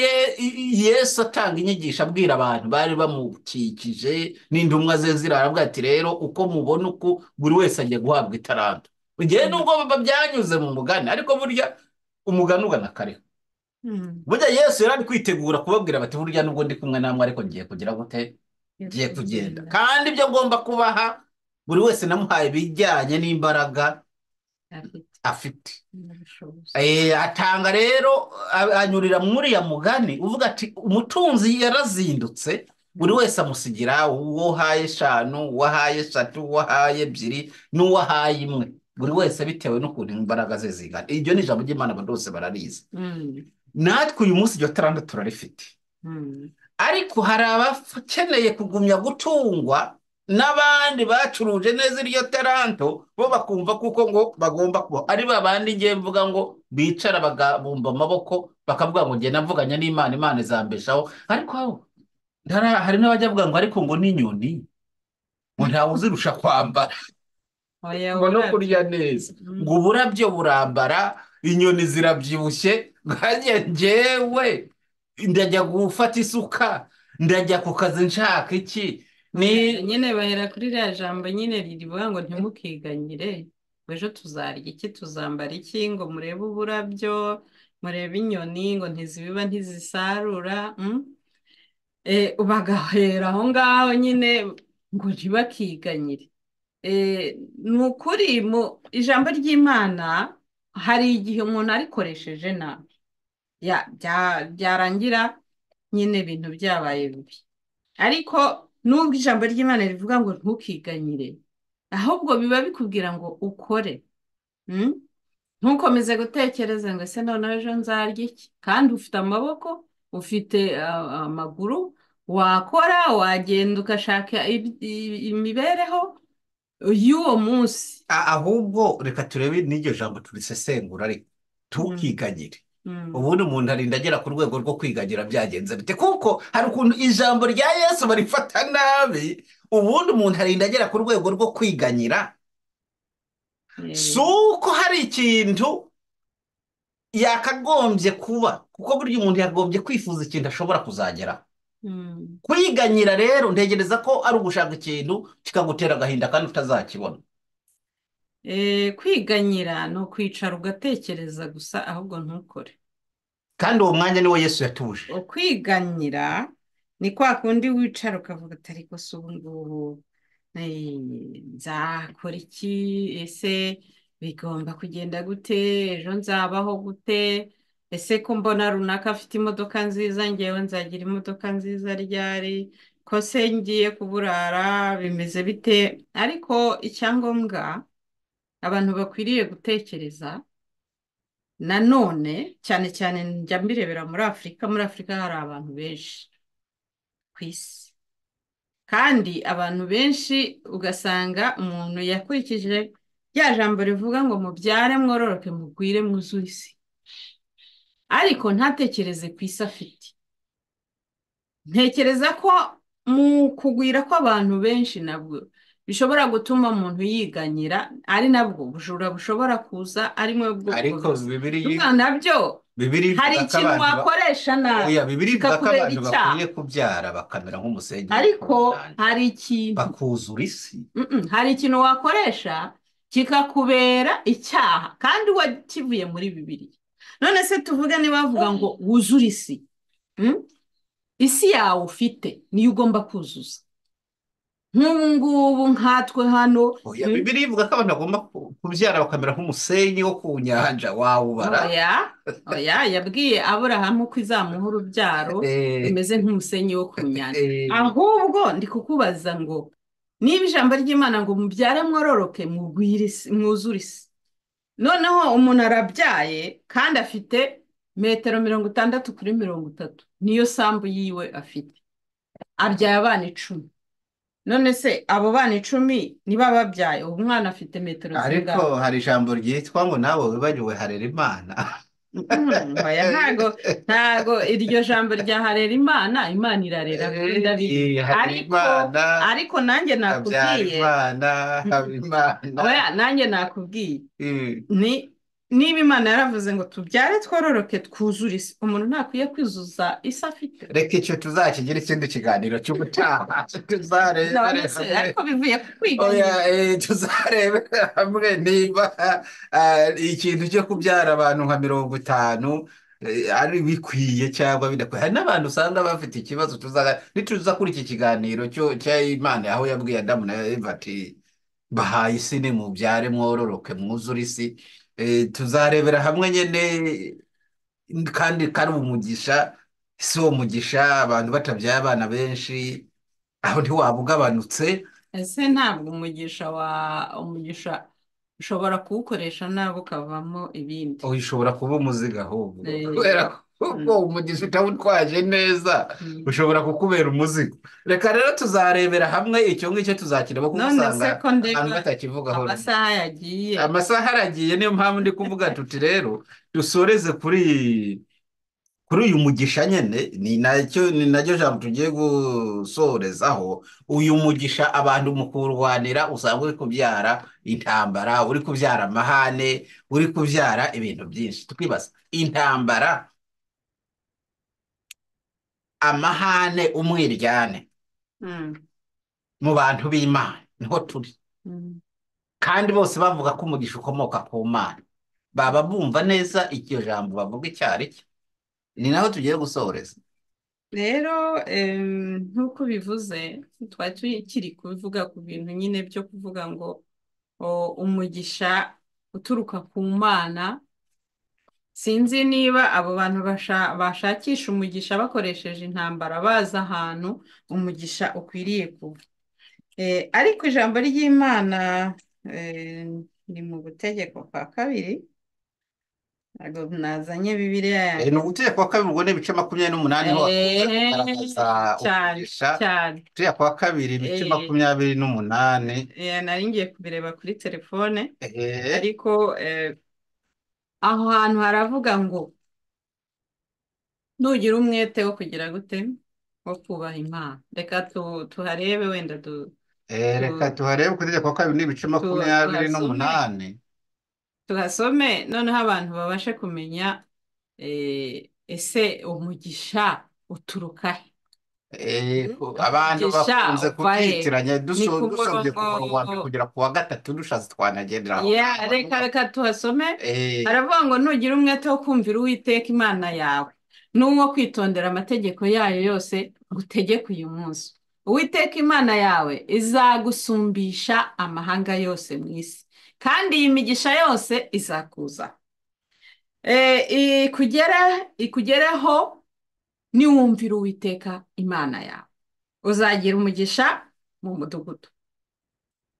Yesu atanga inyigisho abwira abantu bari bamukikije n'intumwa ze zirara, avuga ati rero uko mubona uku buri wese agiye guhabwa itaranto. Njyewe nubwo biba byanyuze mu mugani, ariko burya umugani ugana kare. Burya Yesu yari ari kwitegura kubabwira bati burya nubwo ndi kumwe namwe ariko ngiye kugira gute? Ngiye kugenda. Kandi ibyo ngomba kubaha buri wese namuhaye ibijyanye n'imbaraga afite. Atanga rero anyurira muri ya mugani uvuga ati umutunzi yarazindutse, buri wese amusigira uwo ahaye 5, uwo ahaye 3, uwo ahaye 2 n'uwo ahaye 1, buri wese bitewe n'ukuntu imbaraga ze zingana. Iryo ni ijambo ry'Imana abantu bose bararizi. Natwe uyu munsi iryo taranto turarifite. Ariko hari abakeneye kugumya gutungwa n'abandi bacuruje neza iryo taranto, bo bakumva kuko ngo bagomba kuba ari babandi ngiye mvuga ngo bicara bagabumba amaboko bakavuga ngo ngiye navuganye n'Imana, Imana izambeshaho. Ariko aho hari n'abajya bavuga ngo ariko ngo n'inyoni ngo ntawe uzirusha kwambara ngo no kurya neza, ngo uburabyo burambara, inyoni zirabyibushye, nkanjye njyewe ndajya gufata isuka, ndajya ku kazi nshaka iki. Ni nyine bahera kuri ririya jambo nyine rivuga ngo ntimukiganyire, ngo ejo tuzarya iki, tuzambara iki, ngo murebe uburabyo, murebe inyoni, ngo ntizibiba ntizisarura. Bagahera aho ngaho nyine ngo ntibakiganyire. Ni ukuri mu ijambo ry'Imana hari igihe umuntu arikoresheje nabi, byarangira nyine ibintu byabaye bibi. Ariko nubwo ijambo ry'Imana rivuga ngo ntukiganyire, ahubwo biba bikubwira ngo ukore. Ntukomeze gutekereza ngo ese noneho ejo nzarya iki, kandi ufite amaboko, ufite amaguru, wakora, wagenda ugashaka imibereho. y'uwo munsi. Ahubwo reka turebe n'iryo jambo turisesengura, ariko tukiganyire. Ubundi umuntu arinda agera ku rwego rwo kwiganyira byagenze bite? Kuko hari ukuntu ijambo rya Yesu barifata nabi. Ubundi umuntu arinda agera ku rwego rwo kwiganyira, si uko hari ikintu yakagombye kuba, kuko burya umuntu yakagombye kwifuza ikintu ashobora kuzageraho. Kwiganyira rero ntegereza ko ari ugushaka ikintu kikagutera agahinda kandi utazakibona. Kwiganyira ni ukwicara ugatekereza gusa, ahubwo ntukore. Kandi uwo mwanya niwo Yesu yatuje. Ukwiganyira ni kwa kundi wicara ukavuga ati ariko se ubu ngubu nzakora iki? Ese bigomba kugenda gute? Ejo nzabaho gute? Ese ko mbona runaka afite imodoka nziza, ngewe nzagira imodoka nziza ryari? Ko se ngiye kuburara bimeze bite? Ariko icyangombwa abantu bakwiriye gutekereza nanone, cyane cyane njya mbirebera muri Afurika. Muri Afurika hari abantu benshi ku isi, kandi abantu benshi ugasanga umuntu yakurikije rya jambo rivuga ngo mubyare mwororoke mugwire mwuzuye isi, ariko ntatekereze ku isi afite. Ntekereza ko mu kugwira kw'abantu benshi nabwo bishobora gutuma umuntu yiganyira, ari nabwo ubujura bushobora kuza, ari bwo Ariko nabyo Bibiliya hari ivuga ko ikintu abantu wakoresha nabi oya, Bibiliya ivuga ko kikakubera abantu icyaha. bakwiye kubyara bakamera nk'umusenyi wo ku Ariko nyanja, hari ikintu bakuzura isi. Hari ikintu wakoresha kikakubera icyaha kandi wakivuye muri Bibiliya. None se tuvuge niba bavuga ngo wuzure isi, isi yawe ufite niyo ugomba kuzuza. Nk'ubu ngubu nkatwe hano, Oya, Bibiliya ivuga ko abantu bagomba kubyara bakamera nk'umusenyi wo ku nyanja, wawubara. Oya, oya, yabwiye Aburahamu ko izamuha urubyaro rumeze nk'umusenyi wo ku nyanja. Ahubwo ndi kukubaza ngo niba ijambo ry'Imana ngo mubyare mwororoke mugwire isi, mwuzure isi, noneho umuntu arabyaye kandi afite metero 60 kuri 30, niyo sambu yiwe afite, abyaye abana 10. None se abo bana 10 niba babyaye, ubu umwana afite metero Ariko zingahe? hari ijambo ryitwa ngo nawe wibagiwe harera Imana. Oya, ntago iryo jambo rya harera Imana, Imana irarera ndabizi. Harera Ariko Imana, ariko nanjye habyara nakubwiye, Imana, haba Imana. Oya, nanjye nakubwiye ni niba Imana yaravuze ngo tubyare twororoke twuzure isi, umuntu ntakwiye kwizuza isi afite. Reka icyo tuzakigira ikindi kiganiro cy'ubutaha, tuzarebere None se hamwe. ariko bivuye ku Oya, kwiganyira. tuzarebere hamwe niba ikintu cyo kubyara abantu nka 50 ari bikwiye cyangwa bidakwiye. Hari n'abantu usanga bafite ikibazo. Nituza kuri iki kiganiro cya Imana aho yabwiye Adamu na Eva ati bahaye isi ni mubyare mwororoke mwuzure isi. Tuzarebera hamwe nyine, kandi kari umugisha, si uwo mugisha abantu batabyaye abana benshi, aho ntiwaba ugabanutse. Ese ntabwo umugisha ushobora kuwukoresha nabi ukavamo ibindi? Ushobora kuba umuzigo ahubwo, kubera ko umugisha utawutwaje neza ushobora kukubera umuzigo. Reka rero tuzarebera hamwe icyo ngicyo, tuzakireba kuko None se usanga ko ndeba abantu batakivugaho rumwe. amasaha yagiye. Amasaha aragiye, niyo mpamvu ndi kuvuga tuti rero dusoreze kuri uyu mugisha nyine, ni naryo jambo tugiye gusorezaho. Uyu mugisha abantu mu kuwurwanira usanga uri kubyara intambara, uri kubyara amahane, uri kubyara ibintu byinshi. Tukibaza intambara, amahane, umwiryane mu bantu b'Imana niho turi. Kandi bose bavuga ko umugisha ukomoka ku Mana, baba bumva neza iryo jambo bavuga icyo ari cyo. Ni naho tugiye gusoreza. Rero nk'uko ubivuze, twari tukiri kubivuga ku bintu nyine byo kuvuga ngo umugisha uturuka ku Mana. Sinzi niba abo bantu bashakisha umugisha bakoresheje intambara bazi ahantu umugisha ukwiriye kuva. Ariko ijambo ry'Imana ni mu gutegeko kwa kabiri, Ntabwo nazanye Bibiliya Ni yanjye. ugutegeka kwa kabiri ubwo ni ibice 28 niho hakunze kugaragaza Cyane umugisha. cyane. Gutegeka kwa kabiri ibice 28. Nari ngiye kubireba kuri telefone, ariko aho hantu haravuga ngo nugira umwete wo kugira gute, wo kubaha Imana. Reka tuharebe wenda Reka tuharebe gutegeka kwa kabiri n'ibice makumyabiri tuhasome n'umunani. Tuhasome noneho abantu babashe kumenya ese umugisha uturuka he? Abantu Umugisha bakunze uva he? kubyitiranya Ni ku dusomye ku murongo wa mbere murongo. kugera ku wa gatatu dushatse twanagendera aho Ya, ngaho. reka reka tuhasome. Eh, Haravuga ngo nugira umwete wo kumvira Uwiteka Imana yawe n'uwo kwitondera amategeko yayo yose ngutegeka uyu munsi, Uwiteka Imana yawe izagusumbisha amahanga yose mu isi, kandi iyi migisha yose izakuza ikugereho niwumvira Uwiteka Imana yawe. Uzagira umugisha mu mudugudu.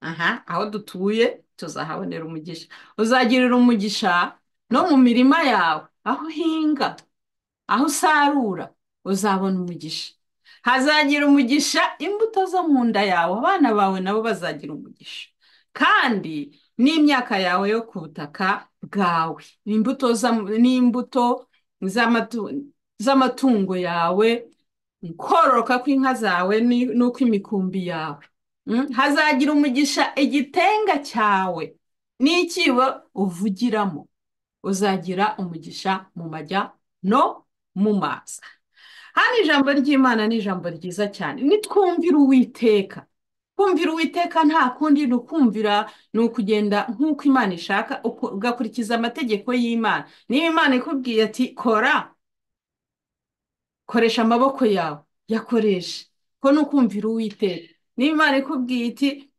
Aha, aho dutuye tuzahabonera umugisha. Uzagirira umugisha no mu mirima yawe, aho uhinga, aho usarura, uzabona umugisha. Hazagira umugisha imbuto zo mu nda yawe, abana bawe nabo bazagira umugisha. Kandi n'imyaka yawe yo ku butaka bwawe, n'imbuto z'amatungo yawe, kororoka kw'inka zawe n'ukw'imikumbi yawe. Hazagira umugisha igitenga cyawe n'icyibo uvugiramo. Uzagira umugisha mu majya no mu maza. Hano ijambo ry'Imana ni ijambo ryiza cyane. Nitwumvira Uwiteka. Kumvira Uwiteka nta kundi ni ukumvira, ni ukugenda nk'uko Imana ishaka, ugakurikiza amategeko y'Imana. Niba Imana ikubwiye ati kora, koresha amaboko yawe, yakoreshe. Ko ni ukumvira Uwiteka. Niba Imana ikubwiye iti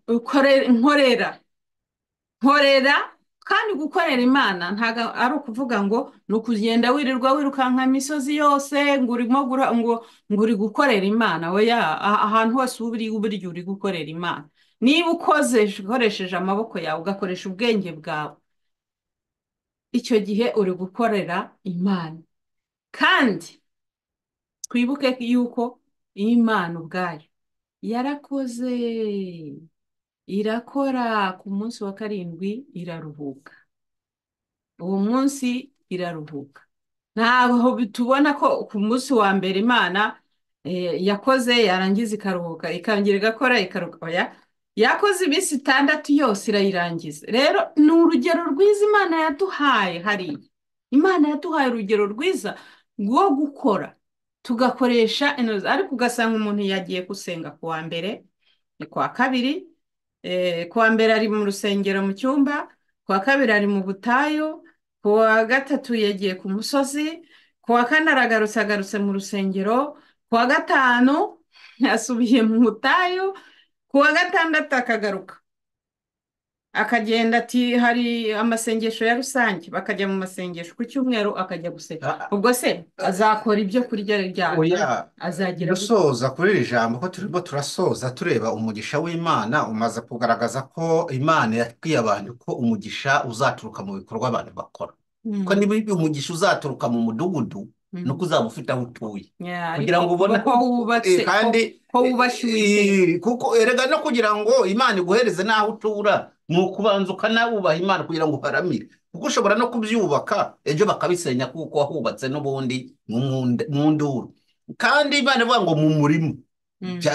nkorera, nkorera, kandi gukorera Imana ntabwo ari ukuvuga ngo ni ukugenda wirirwa wirukanka imisozi yose ngo urimo ngo uri gukorera Imana. Oya, ahantu hose uba uri burya uri gukorera Imana. Niba ukoresheje amaboko yawe, ugakoresha ubwenge bwawe, icyo gihe uri gukorera Imana. Kandi twibuke yuko Imana ubwayo yarakoze, irakora ku munsi wa karindwi iraruhuka. Uwo munsi iraruhuka. Ntabwo tubona ko ku munsi wa mbere Imana yakoze yarangiza ikaruhuka, ikongera igakora ikaruhuka. Oya, yakoze iminsi 6 yose irayirangiza. Rero ni urugero rwiza Imana yaduhaye hariya. Imana yaduhaye urugero rwiza rwo gukora, tugakoresha intoki. Ariko ugasanga umuntu yagiye gusenga ku wa mbere, ni ku wa kabiri, ku wa mbere ari mu rusengero mu cyumba, ku wa kabiri ari mu butayu, ku wa gatatu yagiye ku musozi, ku wa kane aragarutse agarutse mu rusengero, ku wa gatanu asubiye mu butayu, ku wa gatandatu akagaruka akagenda ati hari amasengesho ya rusange, bakajya mu masengesho ku cyumweru akajya gusenga. Ubwo se azakora ibyo kurya ryari? Oya, Azagira gute? dusoza kuri iri jambo ko turimo turasoza tureba umugisha w'Imana, umaze kugaragaza ko Imana yabwiye abantu ko umugisha uzaturuka mu bikorwa abantu bakora. Ko niba umugisha uzaturuka mu mudugudu, nuko uzaba ufite aho utuye. Yeah, Kugira ariko ngo ubone ko wubatse, kandi ko wubashye Uwiteka. Kuko erega no kugira ngo Imana iguhereze n'aho utura, ni ukubanza ukanawubaha Imana kugira ngo uharamire. Kuko ushobora no kubyubaka ejo bakabisenya kuko wahubatse n'ubundi mu nduru. Kandi Imana ivuga ngo mu murima,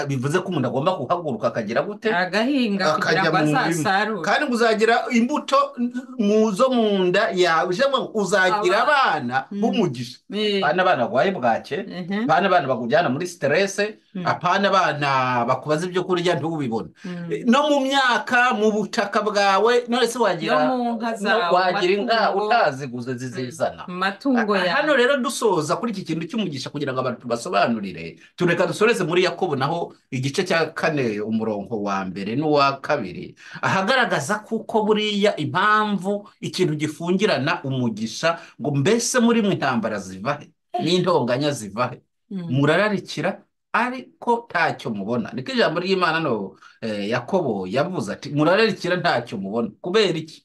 bivuze ko umuntu agomba guhaguruka akagira gute? Agahinga kugira Akajya ngo mu murima. azasarure. Kandi ngo uzagira imbuto mu zo mu nda yawe, cyangwa ngo uzagira Abana. abana b'umugisha. Apana abana barwaye bwake, apana abana bakujyana muri siterese, apana abana bakubaza ibyo kurya ntubibone. No mu myaka, mu butaka bwawe, none se No wagira mu nka no zawe, mu wagira inka matungo, utaziguze zizizana. mu matungo Hano yawe. rero dusoza kuri iki kintu cy'umugisha kugira ngo abantu tubasobanurire, tureka dusoreze muri Yakobo naho igice cya 4 umurongo wa mbere n'uwa kabiri, ahagaragaza kuko buriya impamvu ikintu gifungirana umugisha, ngo mbese muri mwe intambara ziva he n'intonganya ziva he? Murararikira ariko ntacyo mubona. Niko ijambo ry'Imana no Yakobo yavuze ati murararikira ntacyo mubona. Kubera iki?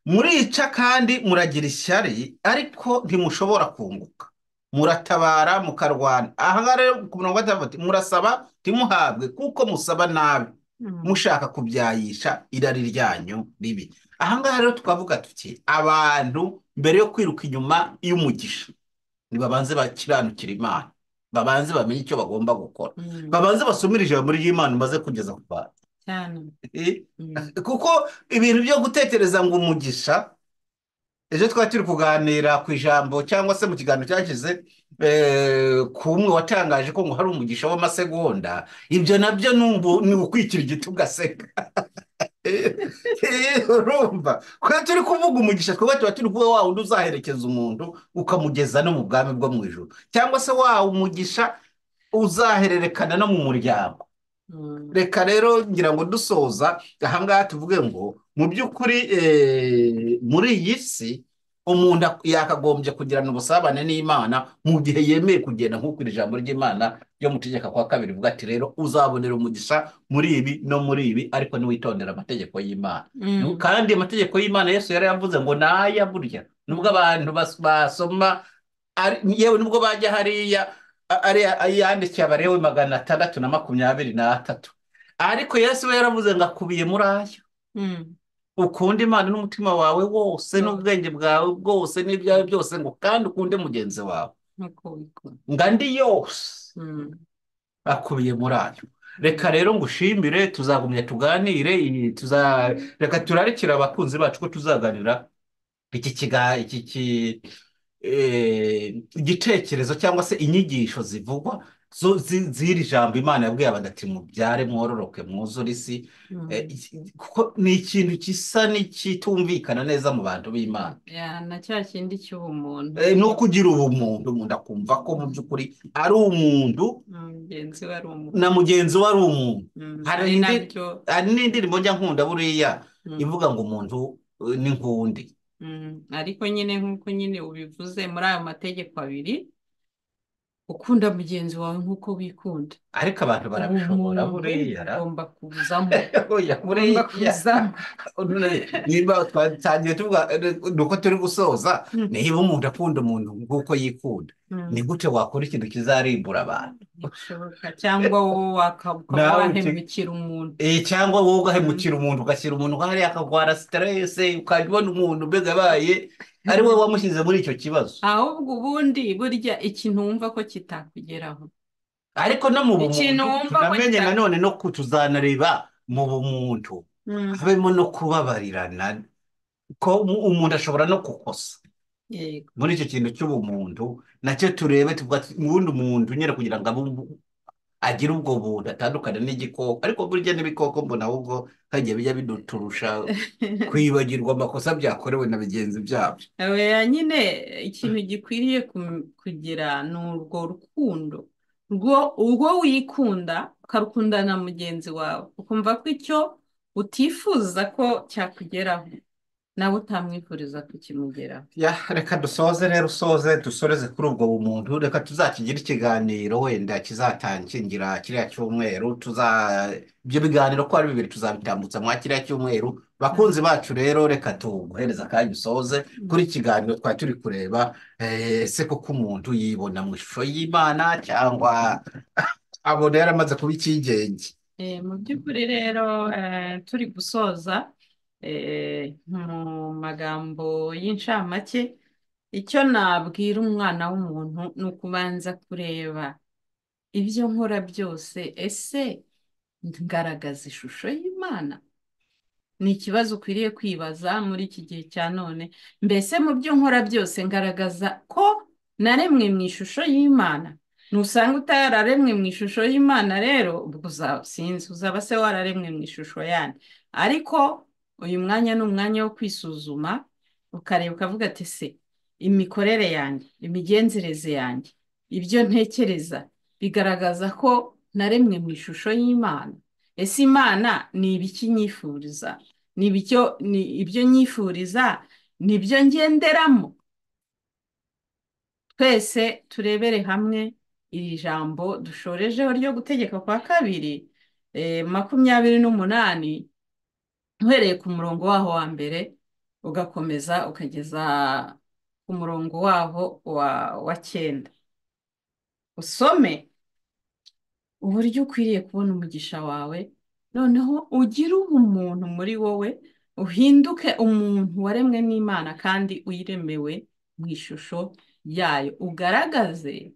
Murica kandi muragira ishyari, ariko ntimushobora kunguka. Muratabara mukarwana. Aha ngaha rero ku murongo wa gatanu bati, murasaba ntimuhabwe kuko musaba nabi, mushaka kubyayisha irari ryanyu ribi. Aha ngaha rero tukavuga tuti abantu mbere yo kwiruka inyuma y'umugisha nibabanze bakiranukira Imana, babanze bamenye icyo bagomba gukora, babanze basomere ijambo ry'Imana umaze kugeza ku bantu. Cyane. Kuko ibintu byo gutekereza ngo umugisha, ejo twari turi kuganira ku ijambo cyangwa se mu kiganiro cyashize, ku umwe watangaje ko ngo hari umugisha w'amasegonda, ibyo nabyo ni ukwikira igiti ugaseka. Urumva kuko turi kuvuga umugisha, twebwe tuba turi kuvuga wa wundi uzaherekeza umuntu ukamugeza no mu bwami bwo mu ijuru, cyangwa se wa umugisha uzahererekana no mu muryango. Reka rero ngira ngo dusoza aha ngaha tuvuge ngo mu by'ukuri muri iyi si umuntu yakagombye kugirana ubusabane n'Imana mu gihe yemeye kugenda nk'uko iri jambo ry'Imana ryo mu Tegeko kwa kabiri rivuga ati rero uzabonera umugisha muri ibi no muri ibi, ariko niwitondera amategeko y'Imana. Kandi amategeko y'Imana Yesu yari yavuze ngo naya burya, nubwo abantu basoma yewe nubwo bajya hariya yandikiye Abalewi 623, ariko Yesu we yaravuze ngo akubiye muri ayo. Ukunde Imana n'umutima wawe wose n'ubwenge bwawe bwose n'ibyawe byose, ngo kandi ukunde mugenzi wawe ngo andi yose akubiye muri ayo. Reka rero ngushimire, tuzagumya tuganire, reka turarikire abakunzi bacu ko tuzaganira iki igitekerezo cyangwa se inyigisho zivugwa z'iri jambo Imana yabwiye abantu ati mubyare mwororoke mwuzure isi, kuko ni ikintu gisa n'ikitumvikana neza mu bantu b'Imana. Na cya kindi cy'ubumuntu, no kugira ubumuntu, umuntu akumva ko mu by'ukuri ari umuntu mugenzi we ari umuntu, na mugenzi we ari umuntu. Hari n'indirimbo njya nkunda buriya ivuga ngo umuntu ni nkundi. Ariko nyine nk'uko nyine ubivuze muri ayo mategeko abiri, ukunda mugenzi wawe nk'uko wikunda. Ariko abantu barabishobora buriya. Ugomba kuzamo. Niba twatangiye tuvuga nuko turi gusoza, niba umuntu akunda umuntu nk'uko yikunda, ni gute wakora ikintu kizarimbura abantu? Cyangwa wowe wahemukira umuntu. Cyangwa wowe ugahemukira umuntu, ugashyira umuntu hariya akagwara stress, ukajya ubona umuntu mbega abaye ari wowe wamushyize muri icyo kibazo. Ahubwo ubundi burya ikintu wumva ko kitakugeraho. Ariko no mu bumuntu tunamenye nanone no tuzanareba mu bumuntu habemo no kubabarirana, ko umuntu ashobora no kukosa. Muri icyo kintu cy'ubumuntu nacyo turebe, tuvuga ubundi umuntu nyine kugira ngo agire ubwo buntu atandukane n'igikoko. Ariko burya n'ibikoko mbona ahubwo hagiye bijya biduturusha kwibagirwa amakosa byakorewe na bagenzi byabyo. Nyine ikintu gikwiriye kugira ni urwo rukundo urwo wikunda ukarukundana na mugenzi wawe, ukumva ko icyo utifuza ko cyakugeraho nawe utamwifuriza kukimugeraho. Reka dusoze rero, usoze dusoreze kuri ubwo bumuntu. Reka tuzakigira ikiganiro wenda kizatangira kiriya cyumweru, ibyo biganiro ko ari bibiri tuzabitambutsa mwa kiriya cyumweru. Bakunzi bacu rero reka tuguhereza akanya usoze kuri ikiganiro twari turi kureba ese koko umuntu yibona mu ishusho y'Imana cyangwa abona yaramaze kuba icyigenge. Mu by'ukuri rero turi gusoza mu magambo y'incamake, icyo nabwira umwana w'umuntu ni ukubanza kureba ibyo nkora byose, ese ngaragaza ishusho y'Imana? Ni ikibazo ukwiriye kwibaza muri iki gihe cya none. Mbese mu byo nkora byose ngaragaza ko naremwe mu ishusho y'Imana? Nusanga utararemwe mu ishusho y'Imana rero, ubwo sinzi uzaba se wararemwe mu ishusho yandi. Ariko uyu mwanya ni umwanya wo kwisuzuma, ukareba ukavuga ati se imikorere yanjye, imigenzereze yanjye, ibyo ntekereza bigaragaza ko naremwe mu ishusho y'Imana? Ese Imana ni ibiki nyifuriza? Ni ibyo nyifuriza, ni ibyo ngenderamo? Twese turebere hamwe iri jambo dushorejeho ryo gutegeka kwa kabiri 28, uhereye ku murongo waho wa mbere, ugakomeza ukageza ku murongo waho wa 9. Usome uburyo ukwiriye kubona umugisha wawe, noneho ugire ubumuntu muri wowe, uhinduke umuntu waremwe n'Imana kandi uyiremewe mu ishusho yayo. Ugaragaze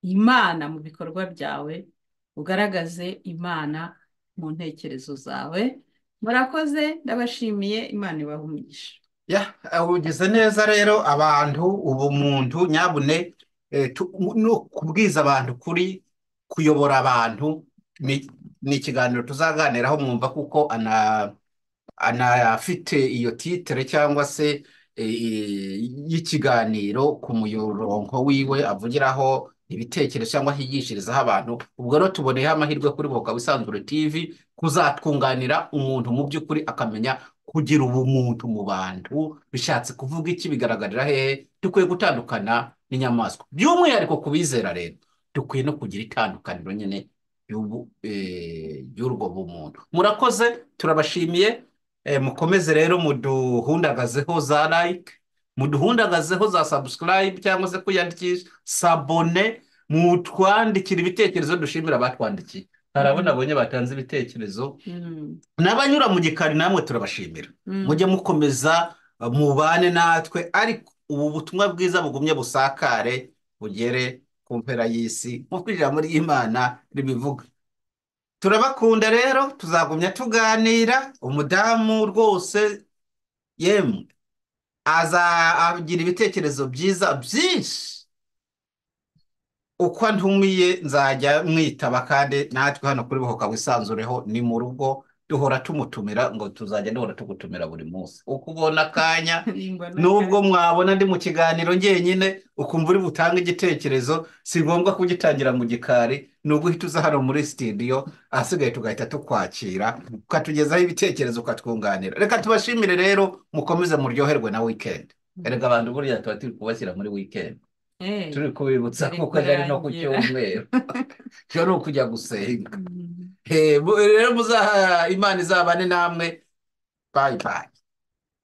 Imana mu bikorwa byawe, ugaragaze Imana mu ntekerezo zawe. Murakoze, ndabashimiye, Imana ibahe umugisha. Ya, ugeze neza rero abantu ubumuntu nyabune no kubwiza abantu kuri kuyobora abantu ni ikiganiro tuzaganiraho mwumva kuko anafite iyo titre cyangwa se y'ikiganiro ku muyoronko wiwe avugiraho ibitekerezo cyangwa higishirizaho abantu. Ubwo rero tuboneyeho amahirwe kuri Bohoka Wisanzure TV kuzatwunganira umuntu mu by'ukuri akamenya kugira ubumuntu mu bantu bishatse kuvuga iki, bigaragarira hehe. Dukwiye gutandukana n'inyamaswa by'umwihariko ku bizera rero dukwiye no kugira itandukaniro nyine y'urwo bumuntu. Murakoze, turabashimiye. Mukomeze rero muduhundagazeho za like, muduhundagazeho za subscribe cyangwa se kwiyandikisha, sabone, mutwandikira ibitekerezo. Dushimira abatwandikiye, hari abo nabonye batanze ibitekerezo n'abanyura mu gikari, namwe turabashimira. Mujye mukomeza mubane natwe, ariko ubu butumwa bwiza bugumye busakare bugere ku mpera y'isi nk'uko ijambo ry'Imana ribivuga. Turabakunda rero, tuzagumya tuganira. Umudamu rwose yemwe agira ibitekerezo byiza byinshi. Uko antumiye nzajya mwitaba, kandi natwe hano kuri Bohoka Wisanzureho ni mu rugo, duhora tumutumira ngo tuzajya duhora tugutumira buri munsi uko ubona akanya. Nubwo mwabona ndi mu kiganiro njyenyine ukumva uri butange igitekerezo, si ngombwa kugitangira mu gikari, ni uguhita uza hano muri studio, ahasigaye tugahita tukwakira ukatugezaho ibitekerezo ukatwunganira. Reka tubashimire rero, mukomeze muryoherwe na weekend. Erega abantu buriya tuba turi kubashyira muri weekend, turi kubibutsa kuko ari no ku cyumweru cyo ni ukujya gusenga. Rero Imana izabane namwe. Bye bye.